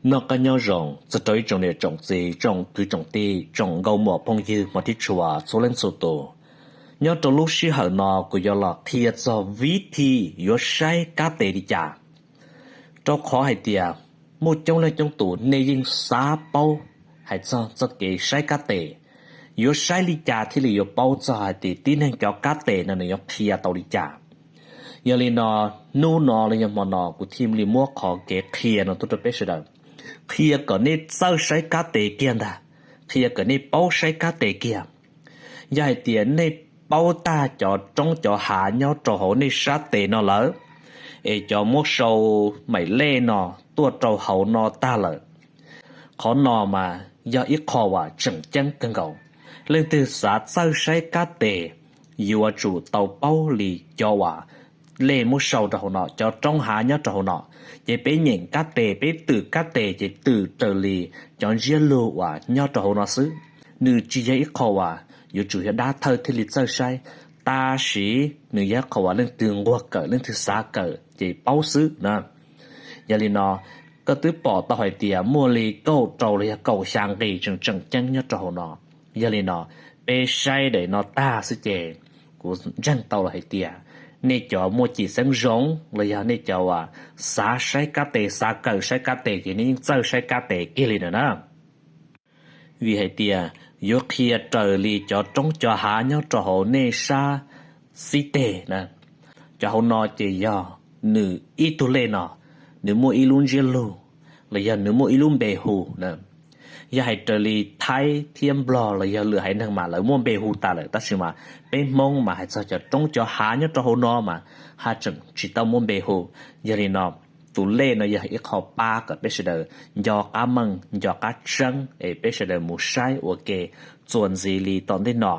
Noj qab nyob zoo txog rau ib tsoom niam tsoom txiv, tsoom kwv tsoom tij, tsoom nkauj muam phooj ywg hmov thiab tshua txhua leej txhua tus. Nyob rau lub sij hawm no kuv yuav los qhia txog vib thi yuav saib kab tes li cas. Rau qhov hais tias muaj coob leej coob tus nej yeej xav paub hais txog txoj kev saib kab tes, yuav saib li cas thiaj li yuav paub txog hais tias tib neeg cov kab tes no nws yuav qhia tau li cas. Yog li no, hnub no los yog hmo no kuv thiaj li muab qhov kev qhia no tuaj rau peb sawv daws, qhia kom nej txawj saib kab tes kiag ntag, qhia kom nej paub saib kab tes kiag. Yog hais tias nej paub tag cov roob cov hav nyob rau hauv nej sab tes no lawm, es cov muab sau maim lej no tuaj rau hauv no tag lawm, qhov no mas yog ib qho uas tseem ceeb kawg nkaus. Leej twg xav txawj saib kab tes yuav tsum tau paub li cov uas lej muab sau rau hauv no, cov roob hav nyob rau hauv no. Ces peb nyeem kab tes, peb twm kab tes ces twm raws li cov ntsiab lus uas nyob rau hauv no xwb. Nws tsis yog ib qho uas yuav tsum yog dab thawj thiaj li txawj saib, tab sis nws yog ib qho uas leej twg nquag kawm leej twg xav kawm ces paub xwb na. Yog li no, koj twb pom tau hais tias muaj li kaum rau los yog kaum xya nqi tseem tseem ceeb nyob rau hauv no. Yog li no, peb saib daim no tag xwb ces kuv ntseeg tau los hais tias nej cov muaj cim xeeb zoo los yog nej cov uas xav saib kab tes, xav kawm saib kab tes ces nej yeej txawj saib kab tes kiag li ntawm na. Vim hais tias yuav qhia raws li cov roob cov hav nyob rau hauv nej sab xib teg na. Cov hauv no ces yog nws ib tug lej no, nws muaj ib lub ntsiab lus los yog nws muaj ib lub npe hu na. Yog hais raws li Thaib thiab Nplog los yog lwm haiv neeg mas lawv muaj npe hu tas lawm, tab sis mas peb Hmoob mas hais txog cov roob cov hav nyob rau hauv no mas haj tseem tsis tau muaj npe hu. Yog li no, tus lej no yog ib qho pab kom peb sawv daws nco qab meej nco qab tseeb es peb sawv daws mus saib ua ke txuas ntxiv li tom ntej no.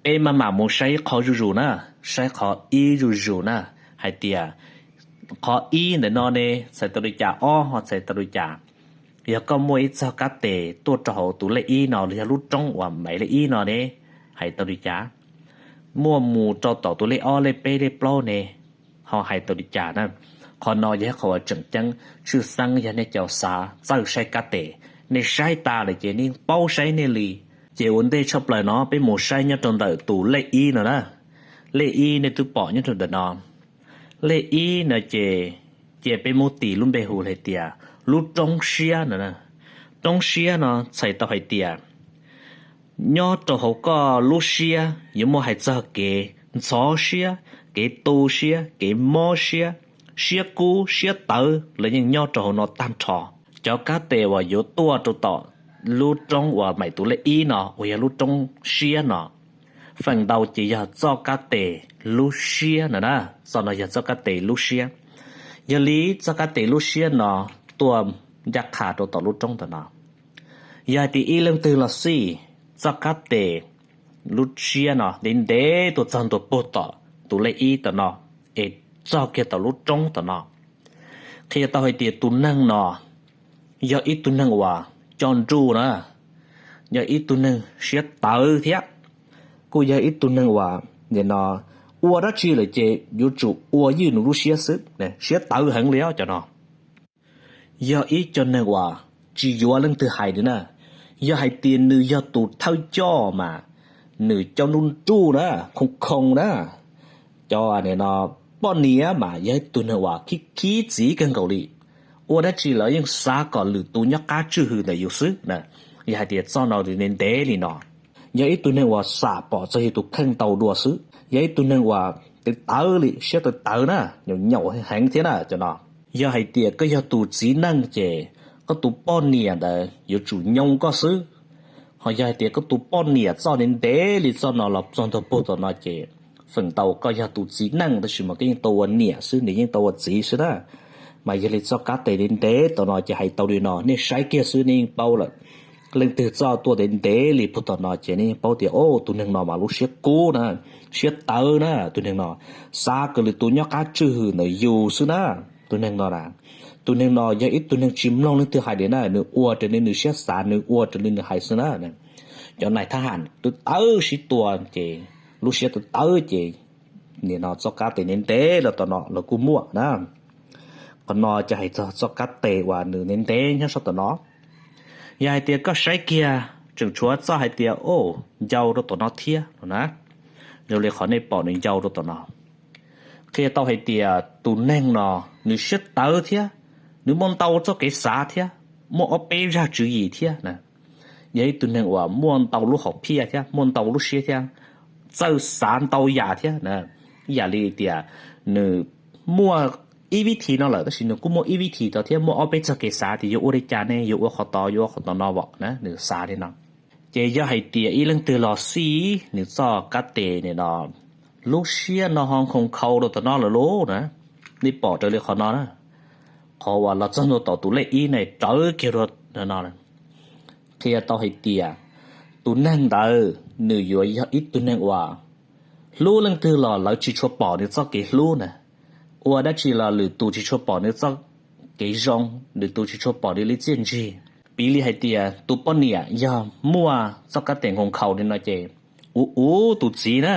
Peb maj mam mus saib ib qho zuj zus na, saib qhov ib zuj zus na, hais tias qhov ib ntawm no ne txhais tau li cas, ob ho txhais tau li cas. Yog koj muaj ib txog kab tes tuaj rau hauv tus lej ib no los yog lub roob uas maim lej ib no ne hais tau li cas, muaj mus rau tom tus lej ob lej peb lej plaub ne ho hais tau li cas na. Qhov no yog ib qho uas tseem ceeb, tshwj xeeb yog nej cov xav txawj saib kab tes, nej saib tas lawm ces nej paub saib nej li. Ces ua ntej tshaj plaws no peb mus saib nyob rau ntawm tus lej ib no na. Lej ib nej twb pom nyob rau ntawm no. Lej ib no ces, ces peb muab tis lub npe hu hais tias lub roob siab no. Roob siab no txhais tau hais tias nyob rau hauv koj lub siab yuav muaj hais txog kev ntxhov siab, kev tu siab, kev mob siab, siab kub siab tawv los yeej nyob rau hauv no tag nrho. Cov kab tes uas yuav tuaj rau tom lub roob uas maim tus lej ib no uas yog lub roob siab no, feem ntau ces yog txoj kab tes lub siab no na. Txoj no yog txoj kab tes lub siab. Yog li txoj kab tes lub siab no tuaj ncaj qha rau tom lub roob tom no. Yog hais tias ib leej twg los xij, txoj kab tes lub siab no ntev ntev tuaj txog ntua puag tom tus lej ib tom no, es txog kiag tom lub roob tom no, qhia tau hais tias tus neeg no yog ib tug neeg uas co nruj na, yog ib tug neeg siab tawv thiab, kuj yog ib tug neeg uas nim no ua dab tsi lawm ces yuav tsum ua ywj nws lub siab xwb, siab tawv heev li os cov no. Yog ib co neeg uas tsis yuav leej twg hais li na. Yog hais tias nws yog tus thawj coj mas nws co nruj nruj na, khoo khoo na. Cov no poj niam mas yog ib tug neeg uas khib khib txiv kawg nkaus li, ua dab tsi los yeej xav kom lwm tus nyob qab tswj hwm ntawm yus xwb na. Yog hais tias txoj no ntev ntev li no, yog ib tug neeg uas xam pom txog yus tus kheej ntau dua xwb, yog ib tug neeg uas tawv tawv li, siab tawv tawv na, nyaum nyaum heev thiab na cov no. Yog hais tias koj yog tus txiv neej ces koj tus poj niam ntawd yuav tsum nyoo koj xwb. Ho yog hais tias koj tus poj niam txoj ntev ntev li txoj no los txog ntua puag tom no ces feem ntau koj yog tus txiv neej tab sis mas koj yeej tau ua niam xwb, nws yeej tau ua txiv xwb na. Mas yog li txoj kab tes ntev ntev tom no ces hais tau li no, nej saib kiag xwb nej yeej paub lawm. Leej twg txoj tuaj ntev ntev li puag tom no ces nej yeej paub tias, o, tus neeg no mas lub siab kub na, siab tawv na, tus neeg no xav kom lwm tus nyob qab tswj hwm ntawm yus xwb na. Tus neeg no na, tus neeg no yog ib tug neeg tsis mloog leej twg hais li na, nws ua raws li nws siab xav, nws ua raws li nws hais xwb na. Cov nais thab ham twb tawv sib tua ces lub siab tawv tawv ces nim no txoj kab tes ntev ntev los tom no los kuj muaj na. Qhov no ces hais txog txoj kab tes uas nws ntev ntev nyob sab tom no. Yog hais tias koj saib kiag tseem tshuav txoj hais tias o, ncau rau tom no thiab no na. Zoo li qhov nej pom nws ncau rau tom no, qhia tau hais tias tus neeg no nws siab tawv thiab, nws muaj ntau txoj kev xav thiab, muaj ob peb zaj tswv yim thiab na. Yog ib tug neeg uas muaj ntau lub hom phiaj thiab muaj ntau lub siab thiab, txawj xav ntau yam thiab na. Ib yam li tias nws muaj ib vib thi no lawm tab sis nws kuj muaj ib vib thi tod thiab, muaj ob peb txoj kev xav tias yuav ua li cas ne, yuav ua qhov tod yuav ua qhov tom no vom na, nws xav li no. Ces yog hais tias ib leej twg los xij nws txoj kab tes nim no, lub siab no ho nkhoos nkhaus rau tom no lawm lauj na. Nej pom raws li qhov no na, qhov uas los txog ntua tom tus lej ib ne rawv kiag rau no, qhia tau hais tias tus neeg ntawd nws yuav yog ib tug neeg uas hlub leej twg los lawv tsis tshua pom nws txoj kev hlub na. Ua dab tsi los lwm tus tsis tshua pom nws txoj kev zoo, lwm tus tsis tshua pom nws li txiaj ntsig. Piv li hais tias tus poj niam yog muaj txoj kab tes nkhoos nkhaus li no ces ua ua tus txiv na,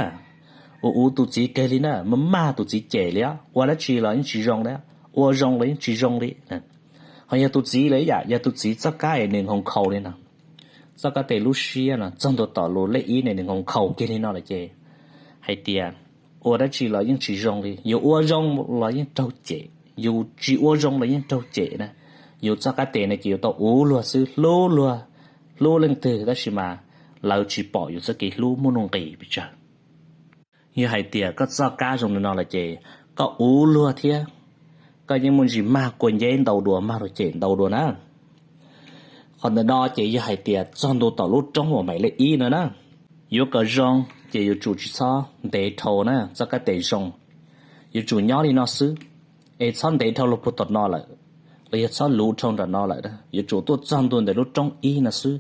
ua ua tus txiv kiag li na, maj maj tus txiv cem li, ua dab tsi los yeej tsis zoo li, ua zoo los yeej tsis zoo li. Ho yog tus txiv los ib yam, yog tus txiv txoj kab es nws nkhoos nkhaus li no, txoj kab tes lub siab no txog ntua tom lub lej ib ne nws nkhoos nkhaus kiag li no lawm ces hais tias ua dab tsi los yeej tsis zoo li, yus ua zoo los yeej raug cem, yus tsis ua zoo los yeej raug cem na. Yus txoj kab tes no ces yuav tau uv luag xwb, hlub luag, hlub leej twg tab sis mas lawv tsis pom yus txoj kev hlub muaj nuj nqis pes tsawg. Yog hais tias koj txoj kab zoo li no lawm ces koj uv luag thiab, koj yeej muaj ntsis mag kua nceb ntau dua, mag luag cem ntau dua na. Qhov ntawm no ces yog hais tias txog ntua tom lub roob uas maim lej ib no na, yuav kom zoo ces yuav tsum tsis txhob ntev dhau na, txoj kab tes zoo yuav tsum nyob li no xwb, es txhob ntev dhau los puag tom no lawm, los yog txhob luv dhau nram no lawm, yuav tsum tuaj txog ntua ntawm lub roob ib no xwb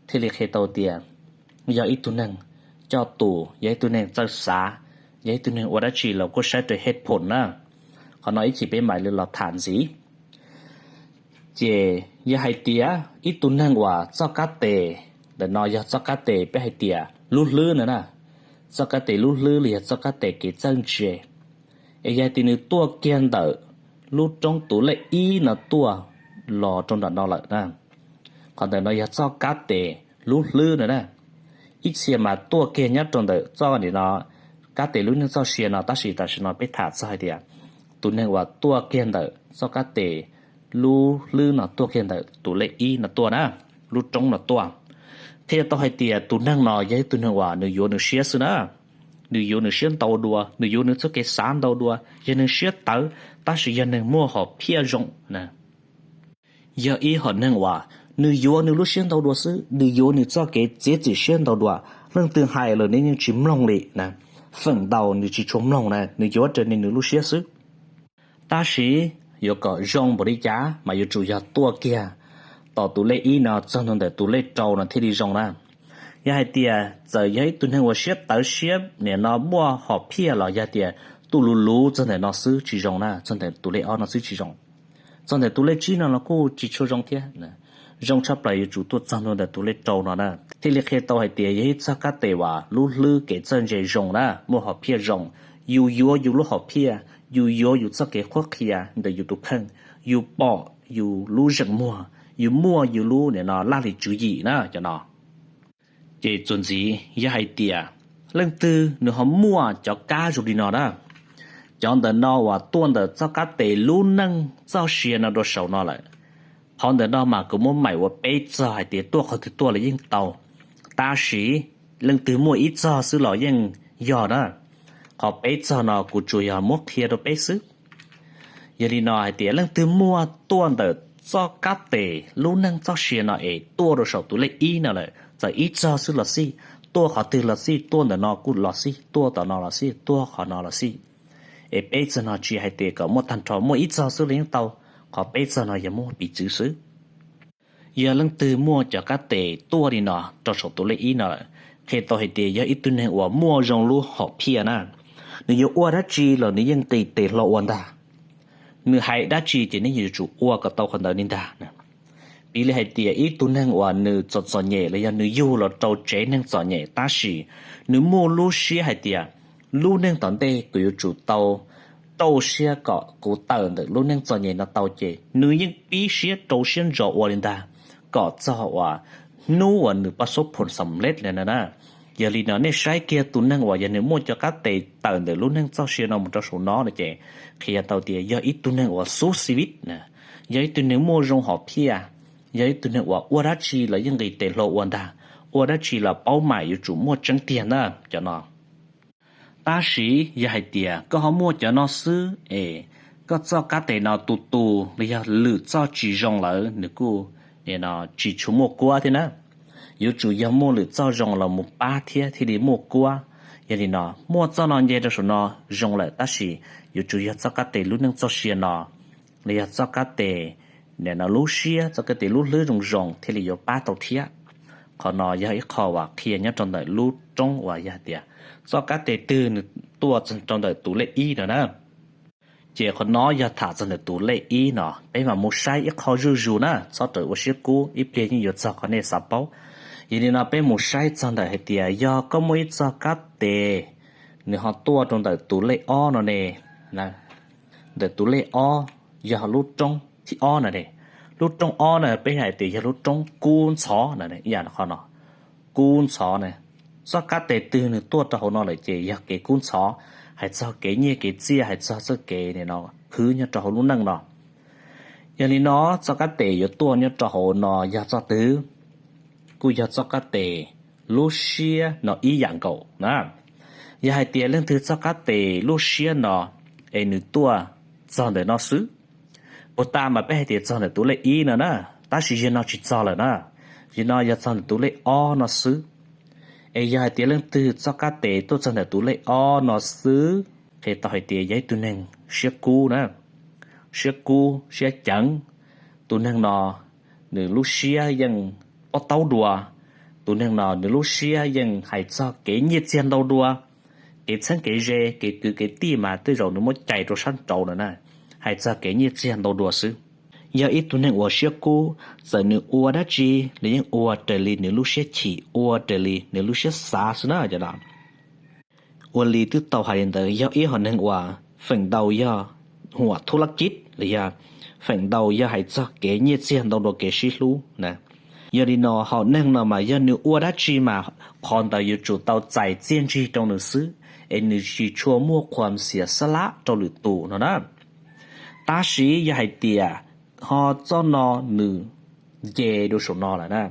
thiaj li qhia tau tias yog ib tug neeg coj tus, yog ib tug neeg txawj xav, yog ib tug neeg ua dab tsi los kuj saib raws hej phoom na. Qhov no ib chim peb mam li los tham ntxiv. Ces yog hais tias ib tug neeg uas txoj kab tes ntawm no yog txoj kab tes peb hais tias lub hlwb no na, txoj kab tes lub hlwb los yog txoj kab tes kev txawj ntse, es yog hais tias nws tuaj kiag ntawm lub roob tus lej ib no tuaj los rau nram no lawm na, qhov ntawm no yog txoj kab tes lub hlwb no na. Ib txhia mas tuaj kiag nyob rau ntawm txoj nim no kab tes lub neej txoj sia no, tab sis tam sim no peb tham txog hais tias tus neeg uas tuaj kiag ntawm txoj kab tes lub hlwb no tuaj kiag ntawm tus lej ib no tuaj na, lub roob no tuaj, qhia tau hais tias tus neeg no yog ib tug neeg uas nws yuav nws siab xwb na. Nws yuav nws siab ntau dua, nws yuav nws txoj kev xav ntau dua, yog neeg siab tawv tab sis yog neeg muaj hom phiaj zoo na. Yog ib hom neeg uas nws yuav nws lub siab ntau dua xwb, nws yuav nws txoj kev txiav txim siab ntau dua, leej twg hais los nws yeej tsis mloog li na, feem ntau nws tsis tshua mloog na, nws yuav raws li nws lub siab xwb. Tab sis yuav kom zoo npaum li cas mas yuav tsum yog tuaj kiag tom tus lej ib no txog ntua ntawm tus lej rau no thiaj li zoo na. Yog hais tias txawm yog ib tug neeg uas siab tawv siab nim no muaj hom phiaj los yog tias tuaj luv luv txog ntawm no xwb tsis zoo na, txog ntawm tus lej ob no xwb tsis zoo. Txog ntawm tus lej tsib no los kuj tsis tshua zoo thiab. Zoo tshaj plaws yuav tsum tuaj txog ntua ntawm tus lej rau no na, thiaj li qhia tau hais tias yog ib txoj kab tes uas lub hlwb kev txawj ntse zoo na, muaj hom phiaj zoo. Yus yuav yus lub hom phiaj, yus yuav yus txoj kev qhuab qhia ntawm yus tus kheej, yus pom yus lub zeem muag, yus muaj yus lub nim no laj lim tswv yim na cov no. Ces txuas ntxiv yog hais tias leej twg nws ho muaj cov kab zoo li no na, cov ntawm no uas tuaj ntawm txoj kab tes lub neej txoj sia no rau saum no lawm. Qhov ntawm no mas kuv muab maim ua peb txog hais tias tuaj qhov twg tuaj los yeej tau, tab sis leej twg muaj ib txog xwb los yeej yog na. Qhov peb txog no kuv tsuas yog muab qhia rau peb xwb. Yog li no hais tias leej twg muaj tuaj ntawm txoj kab tes lub neej txoj sia no es tuaj rau saum tus lej ib no lawm, txawm ib txog xwb los xij, tuaj qhov twg los xij, tuaj ntawm no kuj los xij, tuaj tom no los xij, tuaj qhov no los xij, es peb txog no tsis hais tias kom muaj tag nrho, muaj ib txog xwb los yeej tau. Qhov peb txog no yog muab piv txwv xwb. Yog leej twg muaj cov kab tes tuaj li no rau saum tus lej ib no lawm, qhia tau hais tias yog ib tug neeg uas muaj zoo lub hom phiaj na, nws yuav ua dab tsi los nws yeej nqis tes hlo ua ntag. Nws hais dab tsi ces nws yuav tsum ua kom tau qhov ntawd li ntag. Piv li hais tias ib tug neeg uas nws txom txom nyem los yog nws yug los rau tsev neeg txom nyem tab sis nws muaj lub siab hais tias lub neej tom ntej kuv yuav tsum tau rau siab kom kuv tawm ntawm lub neej txom nyem no tau ces nws yeej pib siab rau siab ntso ua li ntag, kom txog uas hnub uas nws pab xub phum xam lej li no na. Yog li no nej saib kiag tus neeg uas yog nws muaj cov kab tes tawm ntawm lub neej txoj sia no mus rau saum no no ces qhia tau tias yog ib tug neeg uas xub xi vib, yog ib tug neeg muaj zoo hom phiaj, yog ib tug neeg uas ua dab tsi los yeej nqis tes hlo ua ntag, ua dab tsi los paub mam yuav tsum muaj tseeb tiag ntag cov no. Tab sis yog hais tias koj ho muaj cov no xwb es koj txoj kab tes no tus tus los yog lwm txoj tsis zoo lawm nws kuj tsis tshua muaj kuab thiab na. Yuav tsum yog muaj lwm txoj zoo los mus pab thiab thiaj li muaj kuab. Yog li no muaj txoj no nce rau saum no zoo lawm tab sis yuav tsum yog txoj kab tes lub neej txoj sia no los yog txoj kab tes no lub siab, txoj kab tes lub hlwb zoo zoo thiaj li yuav pab tau thiab. Qhov no yog ib qho uas qhia nyob rau ntawm lub roob uas yog tias txoj kab tes twg nws tuaj rau ntawm tus lej ib no na. Ces qhov no yog tham txog ntawm tus lej ib no, peb mam mus saib ib qho zuj zus na, txhob rawm ua siab kub, ib pliag yeej yuav txog qhov nej xav paub. Yog li no peb mus saib txog ntawm hais tias yog koj muaj ib txoj kab tes nws ho tuaj rau ntawm tus lej ob no ne, ntawm tus lej ob, yog lub roob thib ob no ne. Lub roob ob na peb hais tias yog lub roob kub ntxhov no, ib yam qhov no, kub ntxhov na. Txoj kab tes twg nws tuaj rau hauv no lawm ces yog kev kub ntxhov, hais txog kev nyiaj kev txiaj, hais txog txoj kev no khwv nyob rau hauv lub neej no. Yog li no txoj kab tes yuav tuaj nyob rau hauv no yog txoj twg? Kuj yog txoj kab tes lub siab no ib yam nkaus na. Yog hais tias leej twg txoj kab tes lub siab no es nws tuaj txog ntawm no xwb, puag ta mas peb hais tias txog ntawm tus lej ib no na, tab sis yog no tsis txog lawm na, yog no yog txog ntawm tus lej ob no xwb. Es yog hais tias leej twg txoj kab tes tuaj txog ntawm tus lej ob no xwb, qhia tau hais tias yog ib tug neeg siab kub na, siab kub siab ceev. Tus neeg no nws lub siab yeej pob taub dua, tus neeg no nws lub siab yeej hais txog kev nyiaj txiag ntau dua, kev txheeb kev ze, kev kwv kev tij mas tej zaum nws muab cais rau sab nraud no na, hais txog kev nyiaj txiag ntau dua xwb. Yog ib tug neeg uas siab kub, txawm nws ua dab tsi los yeej ua raws li nws lub siab chim, ua raws li nws lub siab xav xwb na cov no. Ua li twb tau hais li ntawd, yog ib hom neeg uas feem ntau yog huam thub lab kib los yog feem ntau yog hais txog kev nyiaj txiag ntau dua kev sib hlub na. Yog li no hom neeg no mas yog nws ua dab tsi mas qhov ntawd yuav tsum tau txais txiaj ntsig rau nws xwb, es nws tsis tshua muaj qhuas xiam xab lab rau lwm tus no na. Tab sis yog hais tias ho txoj no nws nce dua saum no lawm na,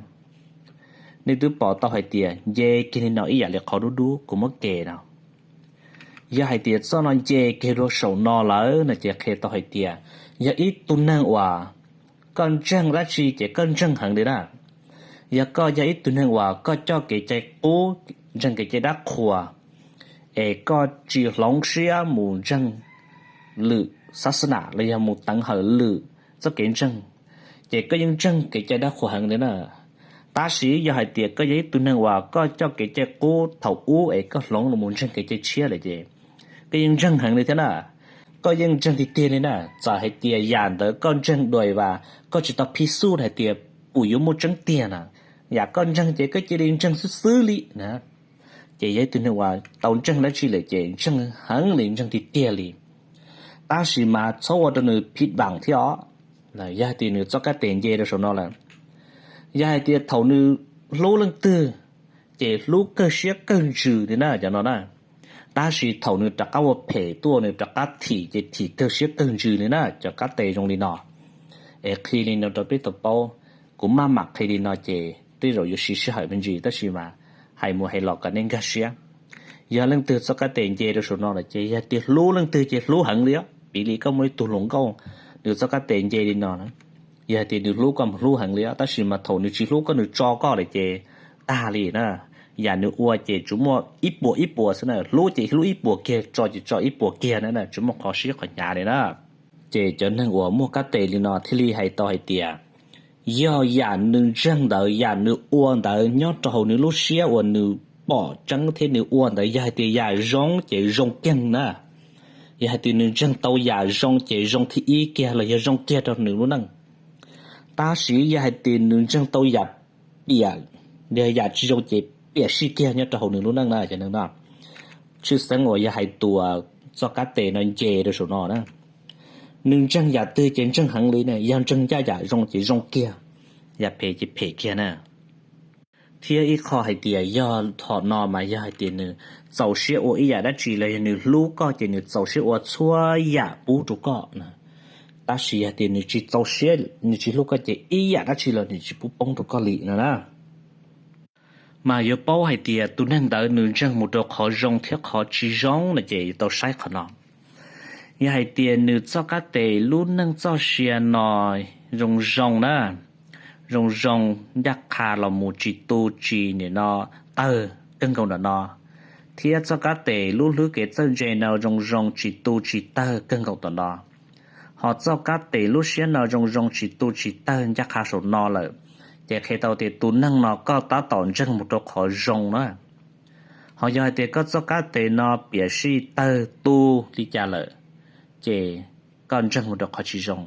nej twb pom tau hais tias nce kiag li no ib yam li qhov dub dub kuv muab ke no. Yog hais tias txoj no nce kiag dua saum no lawm no ces qhia tau hais tias yog ib tug neeg uas koj ntseeg dab tsi ces koj ntseeg heev li na. Yog koj yog ib tug neeg uas koj coj kev cai qub, ntseeg kev cai dab qhuas, es koj tsis hloov siab mus ntseeg lwm xab xab nam los yog mus teev hawm lwm txoj kev ntseeg, ces koj yeej ntseeg kev cai dab qhuas heev li na. Tab sis yog hais tias koj yog ib tug neeg uas koj coj kev cai qub thaum ub es koj hloov los mus ntseeg kev cai tshiab lawm ces koj yeej ntseeg heev li thiab na. Koj yeej ntseeg tiag tiag li na, txawm hais tias yam ntawd koj ntseeg dua vas koj tsis tau phij xuj hais tias puas yuav muaj tseeb tiag na, yam koj ntseeg ces koj cia li ntseeg xwb xwb li na. Ces yog ib tug neeg uas tau ntseeg dab tsi lawm ces ntseeg heev li, ntseeg tiag tiag li. Tab sis mas txhob ua rau nws phij vam thiab os. Yog hais tias nws txoj kab tes nce rau saum no lawm, yog hais tias thaum nws hlub leej twg ces hlub kawg siab kawg ntsws li na cov no na. Tab sis thaum nws rov qab ua phem tuaj nws rov qab thim ces thim kawg siab kawg ntsws li na cov kab tes zoo li no. Es qhia li no rau peb tau paub, kuv maj mam qhia li no ces tej zaum yuav siv sij hawm me ntsis tab sis mas hais mus hais los kom nej nkag siab. Yog leej twg txoj kab tes nce rau saum no lawm ces yog tias hlub leej twg ces hlub heev li os. Piv li koj muaj ib tug hluas nkauj, nws txoj kab tes nce li no, yog hais tias nws hlub koj mas hlub heev li os, tab sis mas thaum nws tsis hlub koj nws tso koj lawm ces tag li na. Yam nws ua ces tsuas muaj ib puas ib puas xwb na, hlub ces hlub ib puas kiag, tso ces tso ib puas kiag na, tsis muaj qhov sib qhov hnyav li na. Ces cov neeg uas muaj kab tes li no thiaj li hais tau hais tias yog yam nws ntseeg ntawd, yam nws ua ntawd nyob rau hauv nws lub siab uas nws pom tseeb thiab nws ua ntawd yog hais tias yam zoo ces zoo kiag na. Yog hais tias nws ntseeg tau yam zoo ces zoo thib ib kiag los yog zoo kiag rau nws lub neej. Tab sis yog hais tias nws ntseeg tau yam piam, yam tsis zoo ces piam sij kiag nyob rau hauv nws lub neej na cov neeg no. Tshwj xeeb uas yog hais tus txoj kab tes no nce rau saum no na. Nws ntseeg yam twg ces ntseeg heev li ne, yog ntseeg ncaj yam zoo ces zoo kiag, yam phem ces phem kiag na. Thiab ib qho hais tias yog thaum no mas yog hais tias nws txaus siab ua ib yam dab tsi los yog nws hlub koj ces nws txaus siab ua txhua yam pub rau koj na. Tab sis yog tias nws tsis txaus siab, nws tsis hlub koj ces ib yam dab tsi los nws tsis pub poob rau koj li no na. Mas yuav paub hais tias tus neeg ntawd nws ntseeg mus rau qhov zoo thiab qhov tsis zoo no ces yuav tau saib qhov no. Yog hais tias nws txoj kab tes lub neej txoj sia no zoo zoo na, zoo zoo ncaj qha los mus tsis tu tsis nim no tawg kawg nkaus ntawm no, thiab txoj kab tes lub hlwb kev txawj ntse no zoo zoo tsis tu tsis tawg kawg nkaus ntawm no, ho txoj kab tes lub siab no zoo zoo tsis tu tsis tawg ncaj qha saum no lawm, ces qhia tau tias tus neeg no koj tab tom ntseeg mus rau qhov zoo na. Ho yog hais tias koj txoj kab tes no piam sij tawg tu li cas lawm, ces koj ntseeg mus rau qhov tsis zoo.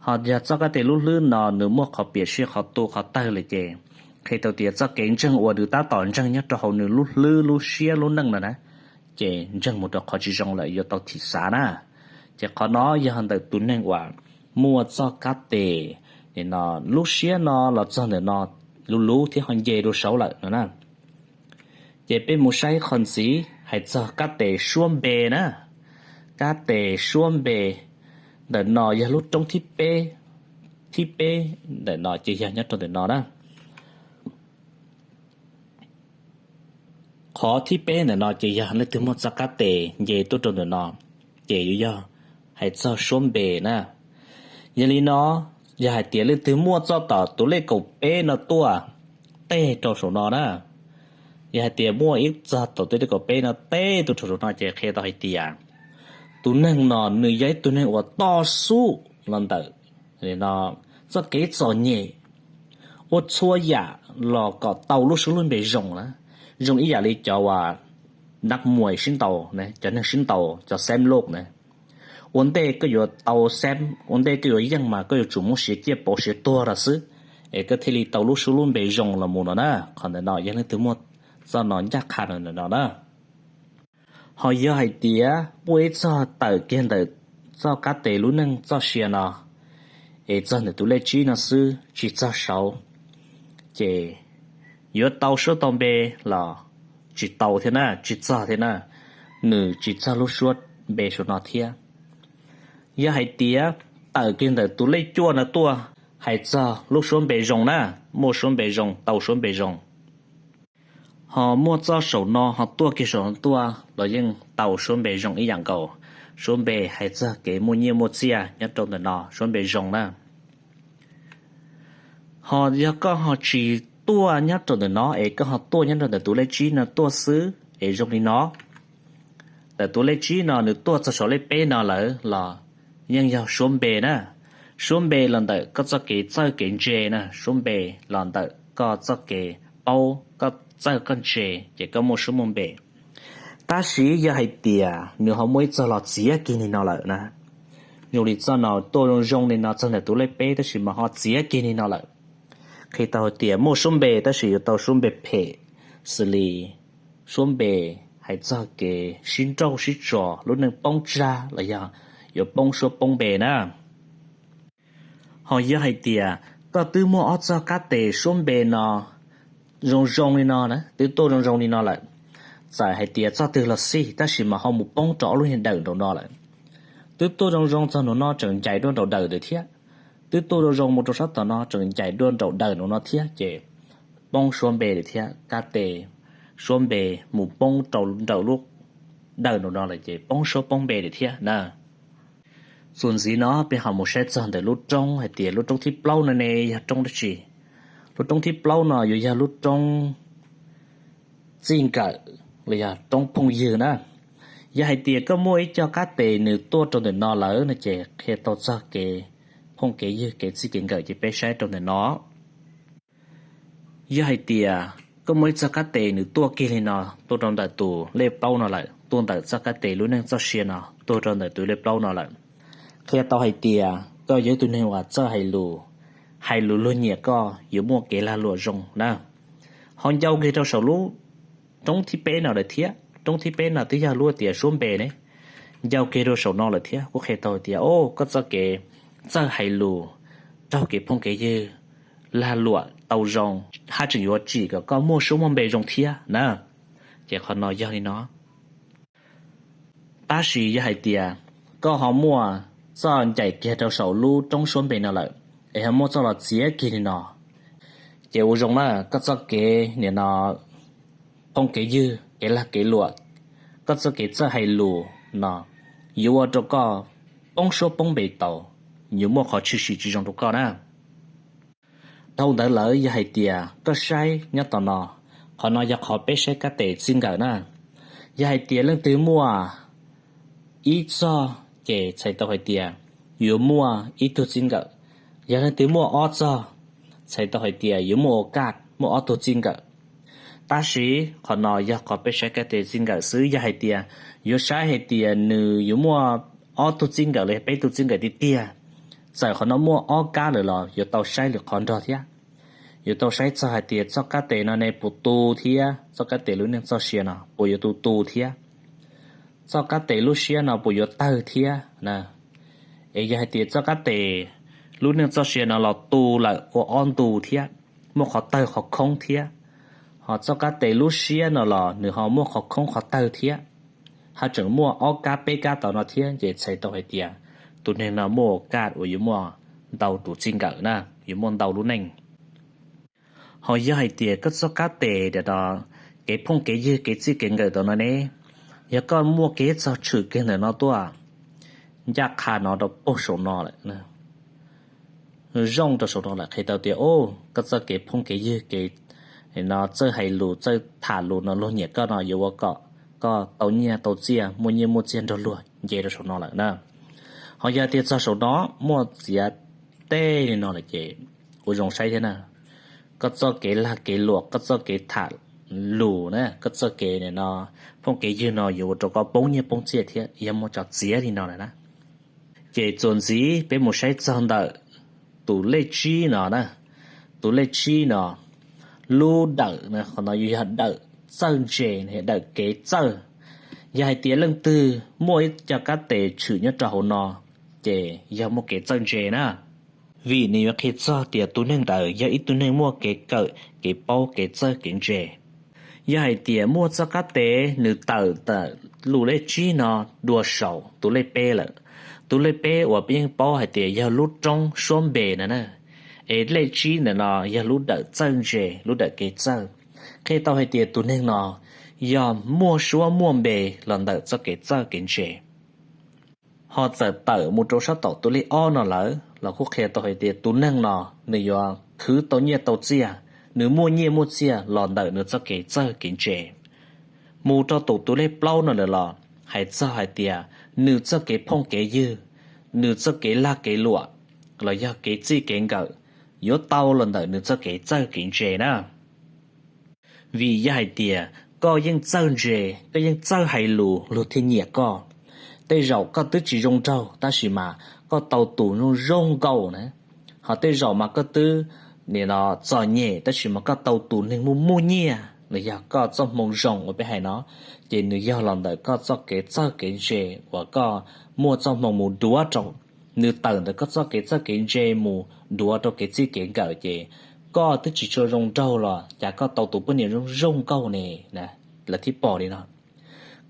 Ho yog txoj kab tes lub hlwb no nws muaj qhov piam sij qhov tu qhov tawg lawm ces qhia tau tias txoj kev ntseeg uas nws tab tom ntseeg nyob rau hauv nws lub hlwb lub siab lub neej no na, ces ntseeg mus rau qhov tsis zoo lawm yuav tau thim xav na. Ces qhov no yog ntawm tus neeg uas muaj txoj kab tes no, lub siab no los txog ntawm no luv luv thiab ho nce rau saud lawm no na. Ces peb mus saib qhov ntxiv hais txog kab tes suab npe na. Kab tes suab npe ntawm no yog lub roob thib peb, thib peb ntawm no ces yog nyob rau ntawm no na. Qhov thib peb ntawm no ces yog leej twg muaj txoj kab tes nce tuaj rau ntawm no, ces yuav yog hais txog suab npe na. Yog li no, yog hais tias leej twg muaj txoj tom tus lej kaum peb no tuaj tej rau saum no na, yog hais tias muaj ib txog tom tus lej kaum peb no tej tuaj rau saum no ces qhia tau hais tias tus neeg no nws yog ib tug neeg uas toj xub los ntawm txoj kev txom nyem, ua txhua yam los kom tau lub suab lub npe zoo na. Zoo ib yam li cov uas nab muas sib ntaus, cov neeg sib ntaus, cov xeeb loj na. Ua ntej koj yuav tau xeeb, ua ntej koj yuav yeej mas koj yuav tsum muab siav ciaj pauv siav tuag rau xwb, es koj thiaj li tau lub suab lub npe zoo los mus no na. Qhov ntawm no yog leej twg muaj txoj no ncaj qha ntawm no na. Ho yog hais tias muaj ib txog tawm kiag ntawm txoj kab tes lub neej txoj sia no, es txog ntawm tus lej tsib no xwb tsis txog saud, ces yuav tau suab tau npe los tsis tau thiab na, tsis txog thiab na, nws tsis txog lub suab npe saum no thiab. Yog hais tias tawm kiag ntawm tus lej cuaj no tuaj, hais txog lub suab npe zoo na, muaj suab npe zoo, tau suab npe zoo. Ho muaj txoj saum no ho tuaj kiag saum no tuaj los yeej tau suab npe zoo ib yam nkaus. Suab npe hais txog kev muaj nyiaj muaj txiaj nyob rau ntawm no, suab npe zoo na. Ho yog koj ho tsis tuaj nyob rau ntawm no es koj ho tuaj nyob rau ntawm tus lej tsib no tuaj xwb es zoo li no. Ntawm tus lej tsib no nws tuaj txog saum lej peb no lawm los yeej yog suab npe na. Suab npe los ntawm koj txoj kev txawj kev ntse na, suab npe los ntawm koj txoj kev paub, koj txawj koj ntse, ces koj muaj suab muaj npe. Tab sis yog hais tias nws ho muaj ib txog los txiav kiag li no lawm na, zoo li txoj no tuaj zoo zoo li no txog ntawm tus lej peb tab sis mas ho txiav kiag li no lawm, qhia tau hais tias muaj suab npe tab sis yuav tau suab npe phem, xws li suab npe hais txog kev sib nrauj sib tso, lub neej poob tsag los yog yuav poob suab poob npe na. Ho yog hais tias koj twb muaj ob txog kab tes suab npe no zoo zoo li no na, twb tuaj zoo zoo li no lawm, txawm hais tias txoj twg los xij tab sis mas ho mus poob rau ob lub niag dawm nraum no lawm, twb tuaj zoo zoo txog nraum no tseem ncaim dua nraum dawm ntawd thiab, twb tuaj zoo zoo mus rau sab tom no tseem ncaim dua nraum dawm nraum no thiab ces poob suab npe lawm thiab, kab tes suab npe mus poob rau nraum lub dawm nraum no lawm ces poob suab poob npe lawm thiab na. Txuas ntxiv no peb ho mus saib txog ntawm lub roob hais tias lub roob thib plaub no ne yog roob dab tsi. Lub roob thib plaub no yuav yog lub roob txij nkawm los yog roob phooj ywg na. Yog hais tias koj muaj ib co kab tes nws tuaj rau ntawm no lawm no ces qhia tau txog kev phooj kev ywg kev txij kev nkawm ces peb saib rau ntawm no. Yog hais tias koj muaj ib txoj kab tes nws tuaj kiag li no tuaj rau ntawm tus lej plaub no lawm, tuaj ntawm txoj kab tes lub neej txoj sia no tuaj rau ntawm tus lej plaub no lawm, qhia tau hais tias koj yog ib tug neeg uas txawj hais lus, hais lus luag nyiam koj yuav muaj kev lag luam zoo na. Ho ncau kiag rau saum lub roob thib peb no lawm thiab, roob thib peb no twb yog lub tias suab npe ne, ncau kiag rau saum no lawm thiab. Kuj qhia tau hais tias, o, koj txoj kev txawj hais lus, raug kev phooj kev ywg, lag luam tau zoo, haj tseem yuav tsim kom koj muaj suab muaj npe zoo thiab na. Ces qhov no yog li no. Tab sis yog hais tias koj ho muaj txoj ncaim kiag rau saum lub roob suab npe no lawm, es ho muaj txoj los txiav kiag li no, ces ua zoo na, koj txoj kev nim no phooj kev ywg, kev lag kev luam, koj txoj kev txawj hais lus no yuav ua rau koj poob suab poob npe tau, yuav muaj qhov tshwm sim tsis zoo rau koj na. Dhau ntawd lawm yog hais tias koj saib nyob tom no, qhov no yog qhov peb saib kab tes txij nkawm na. Yog hais tias leej twg muaj ib txog ces txhais tau hais tias yuav muaj ib tug txij nkawm. Yog leej twg muaj ob txog, txhais tau hais tias yuav muaj ua kaj muaj ob tug txij nkawm. Tab sis qhov no yog qhov peb saib kab tes txij nkawm xwb. Yog hais tias yuav saib hais tias nws yuav muaj ob tug txij nkawm los yog peb tug txij nkawm tiag tiag, txawm qhov no muaj ob kab lawm los yuav tau saib lwm qhov nrog thiab. Yuav tau saib txog hais tias txoj kab tes no ne puas tu thiab, txoj kab tes lub neej txoj sia no puas yuav tu tu thiab, txoj kab tes lub siab no puas yuav tawg thiab na. Es yog hais tias txoj kab tes lub neej txoj sia no los tu lawm ua ob ntu thiab, muaj qhov tawg qhov khoob thiab, ho txoj kab tes lub siab no los nws ho muaj qhov khoob qhov tawg thiab, haj tseem muaj ob kab peb kab tom no thiab, ces txhais tau hais tias tus neeg no muaj ua kaj uas yuav muaj ntau tus txij nkawm na, yuav muaj ntau lub neej. Ho yog hais tias koj txoj kab tes ntawm no, kev phooj kev ywg kev txij kev nkawm tom no ne, yog koj muaj kev txog tshwm kiag ntawm no tuaj, ncaj qha no rau puag saum no lawm, zoo rau saum no lawm, qhia tau tias, o, koj txoj kev phooj kev ywg kev no txawj hais lus txawj tham lus no luag nyiam koj no yuav ua kom koj tau nyiaj tau txiaj, muaj nyiaj muaj txiag nrog luag nce rau saum no lawm na. Ho yog tias txog saum no muaj txiav tej li no lawm ces ua zoo saib thiab na. Koj txoj kev lag kev luam, koj txoj kev tham lus na, koj txoj kev no phooj kev ywg no yuav ua rau koj poob nyiaj poob txiaj thiab, yog muaj cov txiav li no lawm na. Ces txuas ntxiv peb mus saib txog ntawm tus lej tsib no na. Tus lej tsib no, lub dawm no, qhov no yog dawm txawj ntse, dawm kev txawj. Yog hais tias leej twg muaj ib co kab tes tshwm nyob rau hauv no, ces yog muaj kev txawj ntse na. Vim nws yuav qhia txog tias tus neeg ntawd yog ib tug neeg muaj kev kawm kev paub kev txawj kev ntse. Yog hais tias muaj txoj kab tes nws tawm ntawm lub lej tsib no dua saum tus lej peb lawm, tus lej peb uas peb yeej paub hais tias yog lub roob suab npe no na, es lej tsib ntawm no yog lub dawm txawj ntse, lub dawm kev txawj, qhia tau hais tias tus neeg no yog muaj suab muaj npe los ntawm txoj kev txawj kev ntse. Ho txawm tawm mus rau sab tom tus lej ob no lawm los kuj qhia tau hais tias tus neeg no nws yuav khwv tau nyiaj tau txiaj, nws muaj nyiaj muaj txiaj los ntawm nws txoj kev txawj kev ntse. Mus rau tus, tus lej plaub no lawm los hais txog hais tias nws txoj kev phooj kev ywg, nws txoj kev lag kev luam los yog kev txij kev nkawm yuav tau los ntawm nws txoj kev txawj kev ntse na. Vim yog hais tias koj yeej txawj ntse, koj yeej txawj hais lus luag thiaj nyiam koj. Tej zaum koj twb tsis zoo nraug tab sis mas koj tau tus zoo zoo nkauj na, ho tej zaum mas koj twb nim no txom nyem tab sis mas koj tau tus neeg muaj muaj nyiaj los yog koj txoj hmoo zoo uas peb hais no, ces nws yog los ntawm koj txoj kev txawj kev ntse uas koj muaj txoj hmoo mus duav rau. Nws tawm ntawm koj txoj kev txawj kev ntse mus duav rau kev txij kev nkawm ces koj twb tsis tshua zoo nraug los cas koj tau tus poj niam zoo zoo nkauj ne, lawv thiaj pom li no.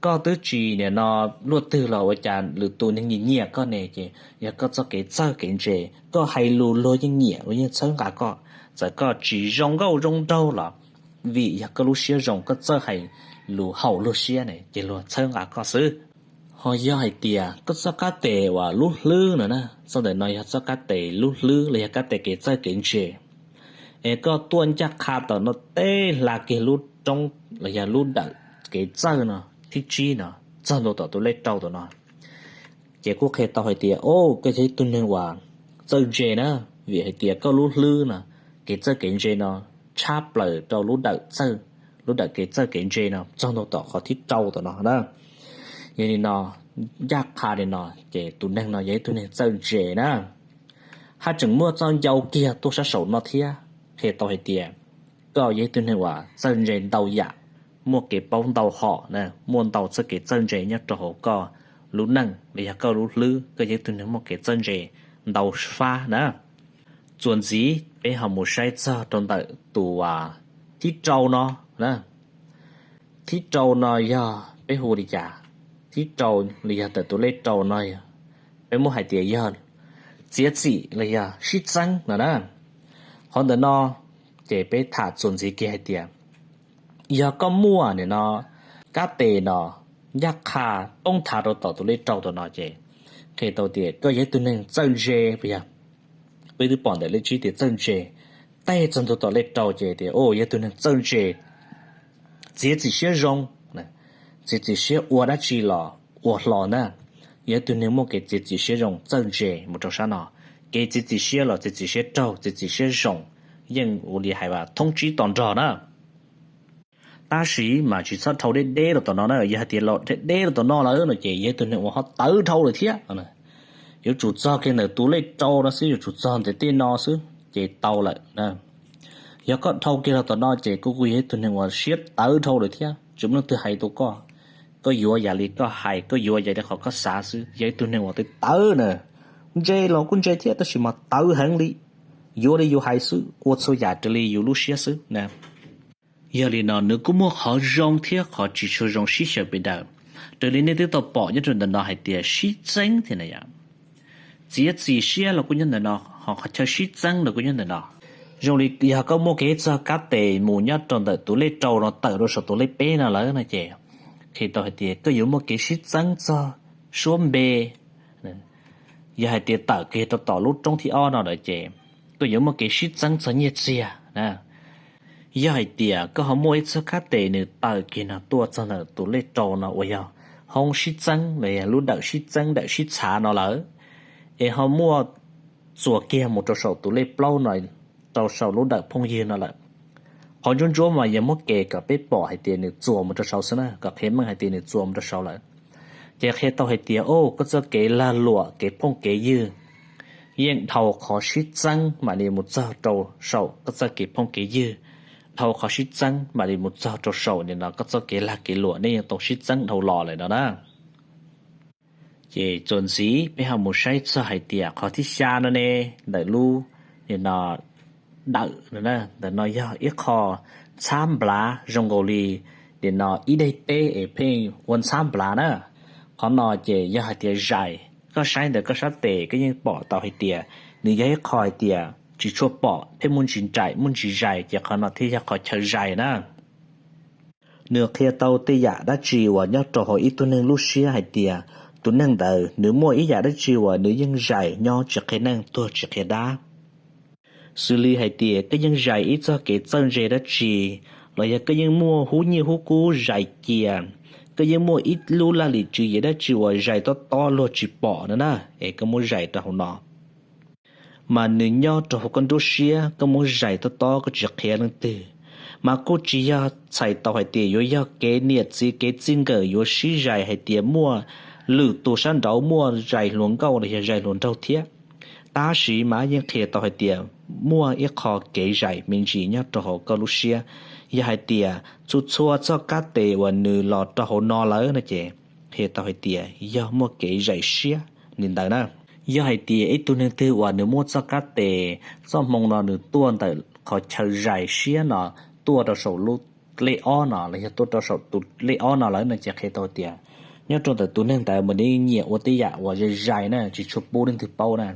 Koj twb tsis nim no luaj twg los ua cas lwm tus neeg nyiam nyiam koj ne, ces yog koj txoj kev txawj kev ntse, koj hais lus luag yeej nyiam, luag yeej txhawb nqa koj. Txawm koj tsis zoo nkauj zoo nraug los vim yog koj lub siab zoo, koj txawj hais lus haum luag siab ne ces luag txhawb nqa koj xwb. Ho yog hais tias koj txoj kab tes uas lub hlwb no na, txoj ntawm no yog txoj kab tes lub hlwb los yog kab tes kev txawj kev ntse, es koj tuaj ncaj qha tom no teb hla kiag lub roob los yog lub dawm kev txawj no thib tsib no txog ntua tom tus lej rau tom no, ces kuj qhia tau hais tias, o, koj yog ib tug neeg uas txawj ntse na, vim hais tias koj lub hlwb no, kev txawj kev ntse no tshab plaws rau lub dawm txawj, lub dawm kev txawj kev ntse no txog ntua tom qhov thib rau tom no na. Yog li no, ncaj qha li no ces tus neeg no yog ib tug neeg txawj ntse na. Haj tseem muaj txoj ncau kiag tuaj sab saum no thiab, qhia tau hais tias koj yog ib tug neeg uas txawj ntse ntau yam, muaj kev paub ntau hom na, muaj ntau txoj kev txawj ntse nyob rau hauv koj lub neej los yog koj lub hlwb, koj yog ib tug neeg muaj kev txawj ntse ntau fab na. Txuas ntxiv peb ho mus saib txog rau ntawm tus thib rau no. Thib rau no yog peb hu li cas? Thib rau los yog ntawm tus lej rau no, peb muab hais tias yog txiav txim los yog sib txeeb no na. Qhov ntawm no ces peb tham txuas ntxiv kiag hais tias yog koj muaj nim no kab tes no ncaj qha poob nthav rau tom tus lej rau tom no ces qhia tau tias koj yog ib tug neeg txawj ntse. Yog peb twb pom ntawm lej tsib tias txawj ntse, teg txog ntua tom lej rau ces tias yog tus neeg txawj ntse, txiav txim siab zoo, txiav txim siab ua dab tsi los ua hlo na. Yog ib tug neeg muaj kev txiav txim siab zoo txawj ntse mus rau sab no. Kev txiav txim siab los txiav txim siab raug, txiav txim siab zoo yeej ua li hais thoob tsib to nrog na. Tab sis mas tsis txhob dhau deb deb rau tom no na. Yog hais tias los deb deb rau tom no lawm no ces yog ib tug neeg uas ho tawv dhau lawm thiab. Yuav tsum txog kiag ntawm tus lej rau no xwb, yuav tsum txog ntawm tej no xwb ces tau lawm. Yog koj dhau kiag los tom no ces koj kuj yog ib tug neeg uas siab tawv dhau lawm thiab, tsis muaj leej twg hais tau koj. Koj yuav yam li koj hais, koj yuav yam li qhov koj xav xwb, yog ib tug neeg uas tawv tawv na. Ntse los kuj ntse thiab tab sis mas tawv heev li, yuav li yus hais xwb, ua txhua yam raws li yus lub siab xwb na. Yog li no nws kuj muaj qhov zoo thiab qhov tsis tshua zoo sib xyaw pes daws. Raws li nej twb tau pom nyob rau ntawm no hais tias sib txeeb thiab na yom. Txiav txim siab los kuj nyob ntawm no, ho qhov chaw sib txeeb los kuj nyob ntawm no. Zoo li yog koj muaj kev txog kab tes mus nyob rau ntawm tus lej rau no tawm rau saum tus lej peb no lawm no ces qhia tau hais tias koj yuav muaj kev sib txeeb txog suab npe. Yog hais tias tawm kiag rau tom lub roob thib ob no lawm ces koj yuav muaj kev sib txeeb txog nyiaj txiag na. Yog hais tias koj ho muaj ib txog kab tes nws tawm kiag no tuaj txog ntawm tus lej rau no uas yog hoob sib txeeb los yog lub dawm sib txeeb dawm sib txhav no lawm, es ho muaj txuas kiag mus rau saum tus lej plaub no, rau saum lub dawm phooj ywg no lawm. Qhov ntsuab ntsuab mas yog muab kev kom peb pom hais tias nws txuas mus rau saud xwb na, kom qhia meej hais tias nws txuas mus rau saud lawm. Ces qhia tau hais tias, o, koj txoj kev lag luam kev phooj kev ywg yeej dhau qhov sib txeeb mam li mus txog rau saum koj txoj kev phooj kev ywg, dhau qhov sib txeeb mam li mus txog rau saum nim no koj txoj kev lag kev luam nej yeej tau sib txeeb dhau los lawm no na. Ces txuas ntxiv peb ho mus saib txog hais tias qhov thib xya no ne, ntawm lub nim no dawm no, ntawm no yog ib qho ntxhab nplav zoo nkaus li nim no ib daim teb es pheej ua ntxhab nplav na. Qhov no ces yog hais tias zais, koj saib ntawm koj sab tes koj yeej pom tau hais tias nws yog ib qho hais tias tsis tshua pom, pheej muaj ntsis nraim muaj ntsis zais, ces qhov no thiaj yog qhov chaw zais na. Nws qhia tau tej yam dab tsi uas nyob rau hauv ib tug neeg lub siab hais tias tus neeg ntawd nws muaj ib yam dab tsi uas nws yeej zais nyob tsis qhia neej tuag tsis qhia dab. Xws li hais tias koj yeej zais ib txog kev txawj ntse dab tsi, los yog koj yeej muaj hub nyiaj hub kub zais cia, koj yeej muaj ib lub laj lim tswv yim dab tsi uas zais tob tob luag tsis pom no na, es koj muab zais rau hauv no. Mas nws nyob rau hauv koj nruab siab, koj muab zais tob tob koj tsis qhia leej twg. Mas kuj tsis yog txhais tau hais tias yuav yog kev niam txiv kev txij nkawm yuav sib zais hais tias muaj lwm tus sab nraud muaj zais hluas nkauj los yog zais hluas nraug thiab. Tab sis mas yeej qhia tau hais tias muaj ib qho kev zais me ntsis nyob rau hauv koj lub siab. Yog hais tias txhua txhua txoj kab tes uas nws los rau hauv no lawm no ces qhia tau hais tias yog muaj kev zais siab li ntawd na. Yog hais tias ib tug neeg twg uas nws muab txoj kab tes txoj hmoo no nws tuaj ntawm qhov chaw zais siab no tuaj rau saum lub lej ob no los yog tuaj rau saum tus lej ob no lawm no ces qhia tau tias nyob rau ntawm tus neeg ntawd mas nws yeej nyiam ua tej yam uas zais zais na, tsis tshua pub leej twg paub na.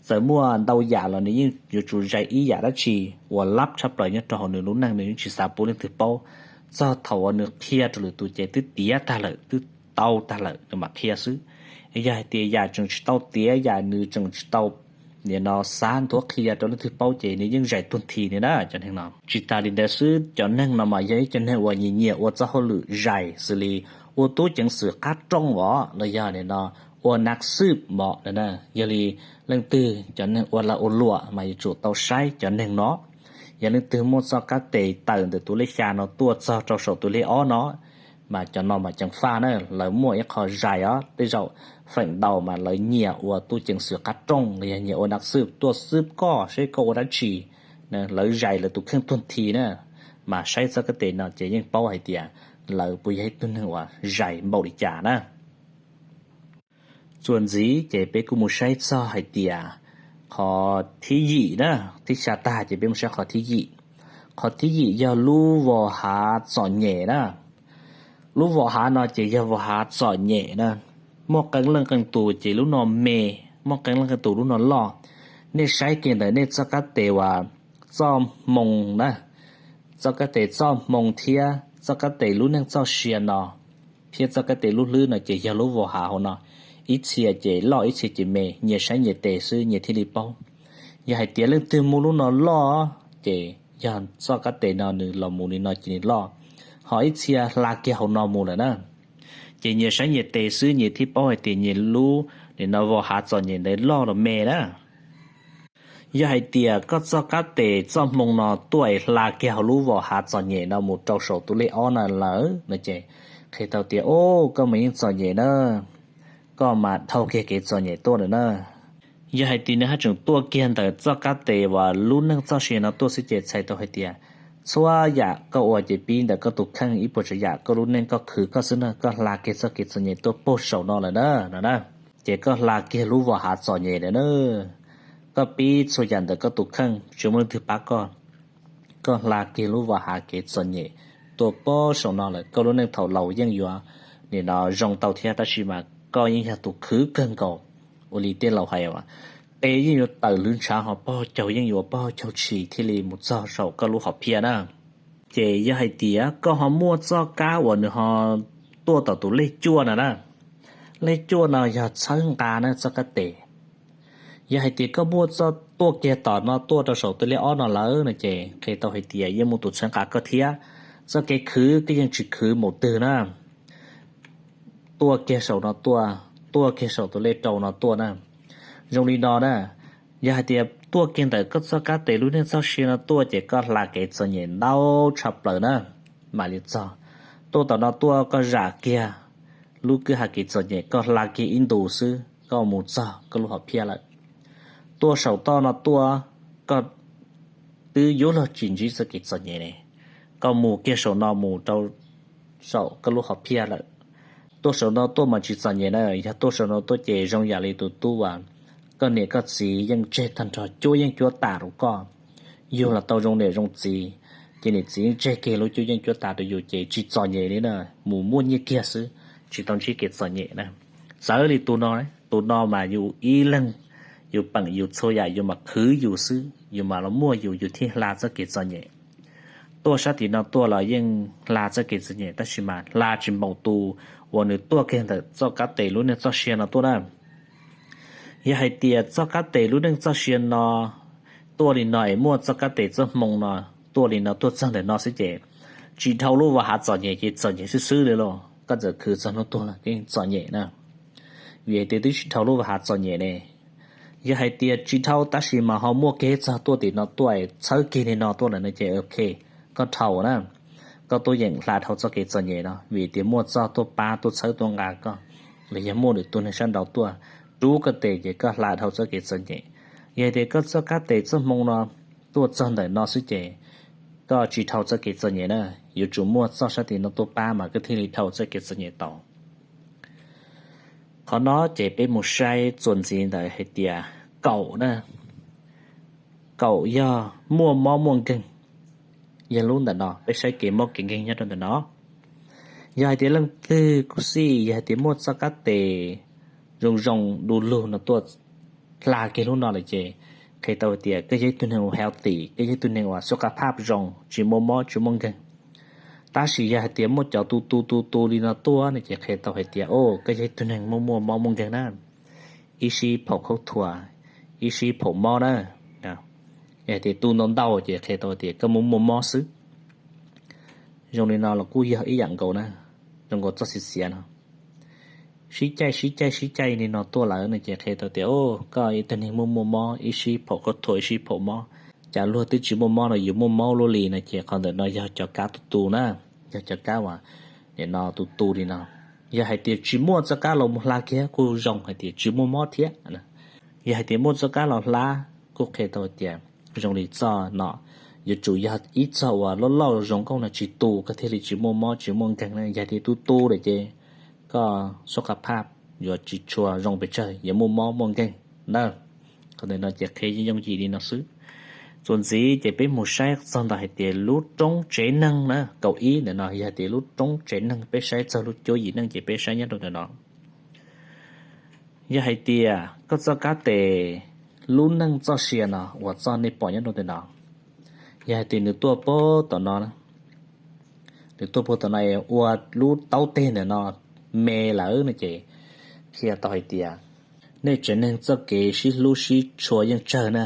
Txawm muaj ntau yam los nws yeej yuav tsum zais ib yam dab tsi uas lab tshaj plaws nyob rau hauv nws lub neej, nws yeej tsis xav pub leej twg paub. Txog thaum uas nws qhia rau lwm tus ces twb tiav tag lawm, twb tau tag lawm nws mam qhia xwb. Yog hais tias yam tseem tsis tau tiav, yam nws tseem tsis tau nim no xav nthuav qhia rau leej twg paub ces nws yeej zais tuag nthi li na cov neeg no. Tsis tas li ntawd xwb, cov neeg no mas yog ib cov neeg uas nyiam nyiam ua txoj hauj lwm zais xws li ua tub ceev xwm qab rooj os, los yog nim no ua nav xwb mos na. Yog li leej twg cov neeg ua lag ua luam mas yuav tsum tau saib cov neeg no. Yog leej twg muaj txoj kab tes tawm ntawm tus lej xya no tuaj txog rau saum tus lej ob no, mas cov no mas ceev faj na, lawv muaj ib qho zais os, tej zaum feem ntau mas lawv nyiam ua tub ceev xwm qab rooj los yog nyiam ua nav xwb, tuaj xwb koj seb koj ua dab tsi. Lawv zais lawv tus kheej tuag nthi na, mas saib txoj kab tes no ces yeej paub hais tias lawv puas yog ib tug neeg uas zais npaum li cas na. Txuas ntxiv ces peb kuj mus saib txog hais tias qhov thib yim na, thib xya tag ces peb mus saib qhov thib yim. Qhov thib yim yog lub vos hav txom nyem na. Lub vos hav no ces yog vos hav txom nyem na. Muaj qee leej qee tus ces lub no me, muaj qee leej qee tus lub no loj. Nej saib kiag ntawm nej txoj kab tes uas txoj hmoo na, txoj kab tes txoj hmoo thiab txoj kab tes lub neej txoj sia no, thiab txoj kab tes lub hlwb no ces yog lub vos hav hauv no. Ib txhia ces loj ib txhia ces me, nyias saib nyias tes xwb nyias thiaj li paub. Yog hais tias leej twg muaj lub no loj ces yog txoj kab tes no nws los mus li no ces nws loj, ho ib txhia hla kiag hauv no mus lawm na. Ces nyias saib nyias tes xwb nyias thiaj paub hais tias nyias lub, nim no vos hav txom nyem ntawd loj los me na. Yog hais tias koj txoj kab tes txoj hmoo no tuaj es hla kiag hauv lub vos hav txom nyem no mus rau saum tus lej ob no lawm no ces qhia tau tias, o, koj mas yeej txom nyem na, koj mas dhau kiag kev txom nyem tuaj lawm na. Yog hais tias nws haj tseem tuaj kiag ntawm txoj kab tes uas lub neej txoj sia no tuaj xwb ces txhais tau hais tias txhua yam koj ua ces pib ntawm koj tus kheej ib puas tsav yam koj lub neej koj khwv koj xwb na, koj hla kiag txoj kev txom nyem tuaj puag saum no lawm na, no na. Ces koj hla kiag lub vos hav txom nyem lawm na. Koj pib txhua yam ntawm koj tus kheej tsis muaj leej twg pab koj, koj hla kiag lub vos hav kev txom nyem tuaj puag saum no lawm, koj lub neej thaum laus yeej yuav nim no zoo tau thiab, tab sis mas koj yeej yog tus khwv kawg nkaus. Ua li tej laus hais, peb yeej yuav tawm hlwv ntshav ho pog caug yeej yuav pog caug tshis thiaj li mus txog saum koj lub hom phiaj na. Ces yog hais tias koj ho muaj txoj kab uas nws ho tuaj tom tus lej cuaj no na, lej cuaj no yog txhawb nqa na txoj kab tes. Yog hais tias koj muaj txoj tuaj kiag tom no tuaj rau saum tus lej ob no lawm no ces qhia tau hais tias yeej muaj tus txhawb nqa koj thiab, txoj kev khwv koj yeej tsis khwv mus twg na. Tuaj kiag saum no tuaj, tuaj kiag saum tus lej rau no tuaj na. Zoo li no na, yog hais tias tuaj kiag ntawm koj txoj kab tes lub neej txoj sia no tuaj ces koj hla kev txom nyem ntau tshaj plaws na, mam li txog. Tuaj tom no tuaj koj zam kiag lub kwj ha kev txom nyem koj hla kiag ib ntus xwb koj mus txog koj lub hom phiaj lawm. Tuaj saum toj no tuaj, koj twb yuav luag tsis ntsib txoj kev txom nyem ne, koj mus kiag saum no mus rau saum koj lub hom phiaj lawm. Tuaj saum no tuaj mas tsis txom nyem na, yog tuaj saum no tuaj ces zoo yam li tus tub uas koj niam koj txiv yeej tseg tag nrho cuab yeej cuab tam rau koj, yug los tau zoo niam zoo txiv, ces niam txiv yeej tseg kiag lub cuab yeej cuab tam rau yus ces tsis txom nyem li na, mus muaj nyiaj kiag xwb, tsis tau ntsib kev txom nyem na. Txawv li tus no, tus no mas yus ib leeg, yus peem yus txhua yam yus mas khwv yus xwb, yus mas los muaj yus yus thiaj hla txoj kev txom nyem. Tuaj sab tim no tuaj los yeej hla txoj kev txom nyem tab sis mas hla tsis npaum tus uas nws tuaj kiag ntawm txoj kab tes lub neej txoj sia no tuaj na. Yog hais tias txoj kab tes lub neej txoj sia no tuaj li no es muaj txoj kab tes txoj hmoo no tuaj li no tuaj txog ntawm no xwb ces tsis dhau lub vos hav txom nyem ces txom nyem xwb xwb li lauj, koj txawm khwv txog hnub tuag los yeej txom nyem na. Vim hais tias twb tsis dhau lub vos hav txom nyem ne. Yog hais tias tsis dhau tab sis mas ho muaj kev txog tuaj tim no tuaj txhawb kiag li no tuaj lawm no ces ok, koj dhau na. Koj tuaj yeem hla dhau txoj kev txom nyem no vim tias muaj txoj tuaj pab tuaj txhawb tuaj nqa koj, los yog muaj lwm tus neeg sab nraud tuaj rub koj tes ces koj hla dhau txoj kev txom nyem. Yog hais tias koj txoj kab tes txoj hmoo no tuaj txog ntawm no xwb ces koj tsis dhau txoj kev txom nyem na, yuav tsum muaj txoj sab tim no tuaj pab mas koj thiaj li dhau txoj kev txom nyem tau. Qhov no ces peb mus saib txuas ntxiv ntawm hais tias kaum na, kaum yog muaj mob muaj nkeeg. Yog lub ntawm no peb saib kev mob kev nkeeg nyob rau ntawm no. Yog hais tias leej twg kuj xij yog hais tias muaj txoj kab tes zoo zoo du lug no tuaj hla kiag lub no lawm ces qhia tau hais tias koj yog ib tug neeg uas healthy, koj yog ib tug neeg uas xub qab phaj zoo tsis muaj mob tsis muaj nkeeg. Tab sis yog hais tias muaj cov tu tu tu tu li no tuaj no ces qhia tau hais tias o, koj yog ib tug neeg muaj muaj mob muaj nkeeg na, ib sib phaum khaub thuas, ib sib phaum mob na. Yog hais tias tu ntau ntau ces qhia tau hais tias koj muaj muaj mob xwb. Zoo li no los kuj yog ib yam nkaus na, zoo nkaus txoj xiv xiav no sib caij sib caij sib caij li no tuaj lawm no ces qhia tau tias o, koj ib tug neeg muaj muaj mob, ib sib phaum khaub thuas ib sib phaum mob. Cas luag twb tsis muaj mob no yus muaj mob luaj li no ces qhov ntawm no yog cov kab tu tu na, yog cov kab uas nim no tu tu li no. Yog hais tias tsis muaj txoj kab los mus hla kiag kuj zoo hais tias tsis muaj mob thiab. Yog hais tias muaj txoj kab los hla kuj qhia tau hais tias zoo li txoj no yuav tsum yog ib txoj uas loj loj zoo nkauj no tsis tu koj thiaj li tsis muaj mob tsis muaj nkeeg na. Yog hais tias tu tu lawm ces koj xub qab phaj yuav tsis tshua zoo pes tsawg, yuav muaj mob muaj nkeeg na. Qhov ntawm no ces qhia yooj yim li no xwb. Txuas ntxiv ces peb mus saib txog ntawm hais tias lub roob tsev neeg na, kaum ib ntawm no yog hais tias lub roob tsev neeg, peb saib txog lub cuab yim neej ces peb saib nyob rau ntawm no. Yog hais tias koj txoj kab tes lub neej txoj sia no uas txoj nej pom nyob rau ntawm no, yog hais tias nws tuaj puag tom no, nws tuaj puag tom no es ua lub taub teg ntawm no me lawm no ces qhia tau hais tias nej tsev neeg txoj kev sib hlub sib tshua yeej tsawg na.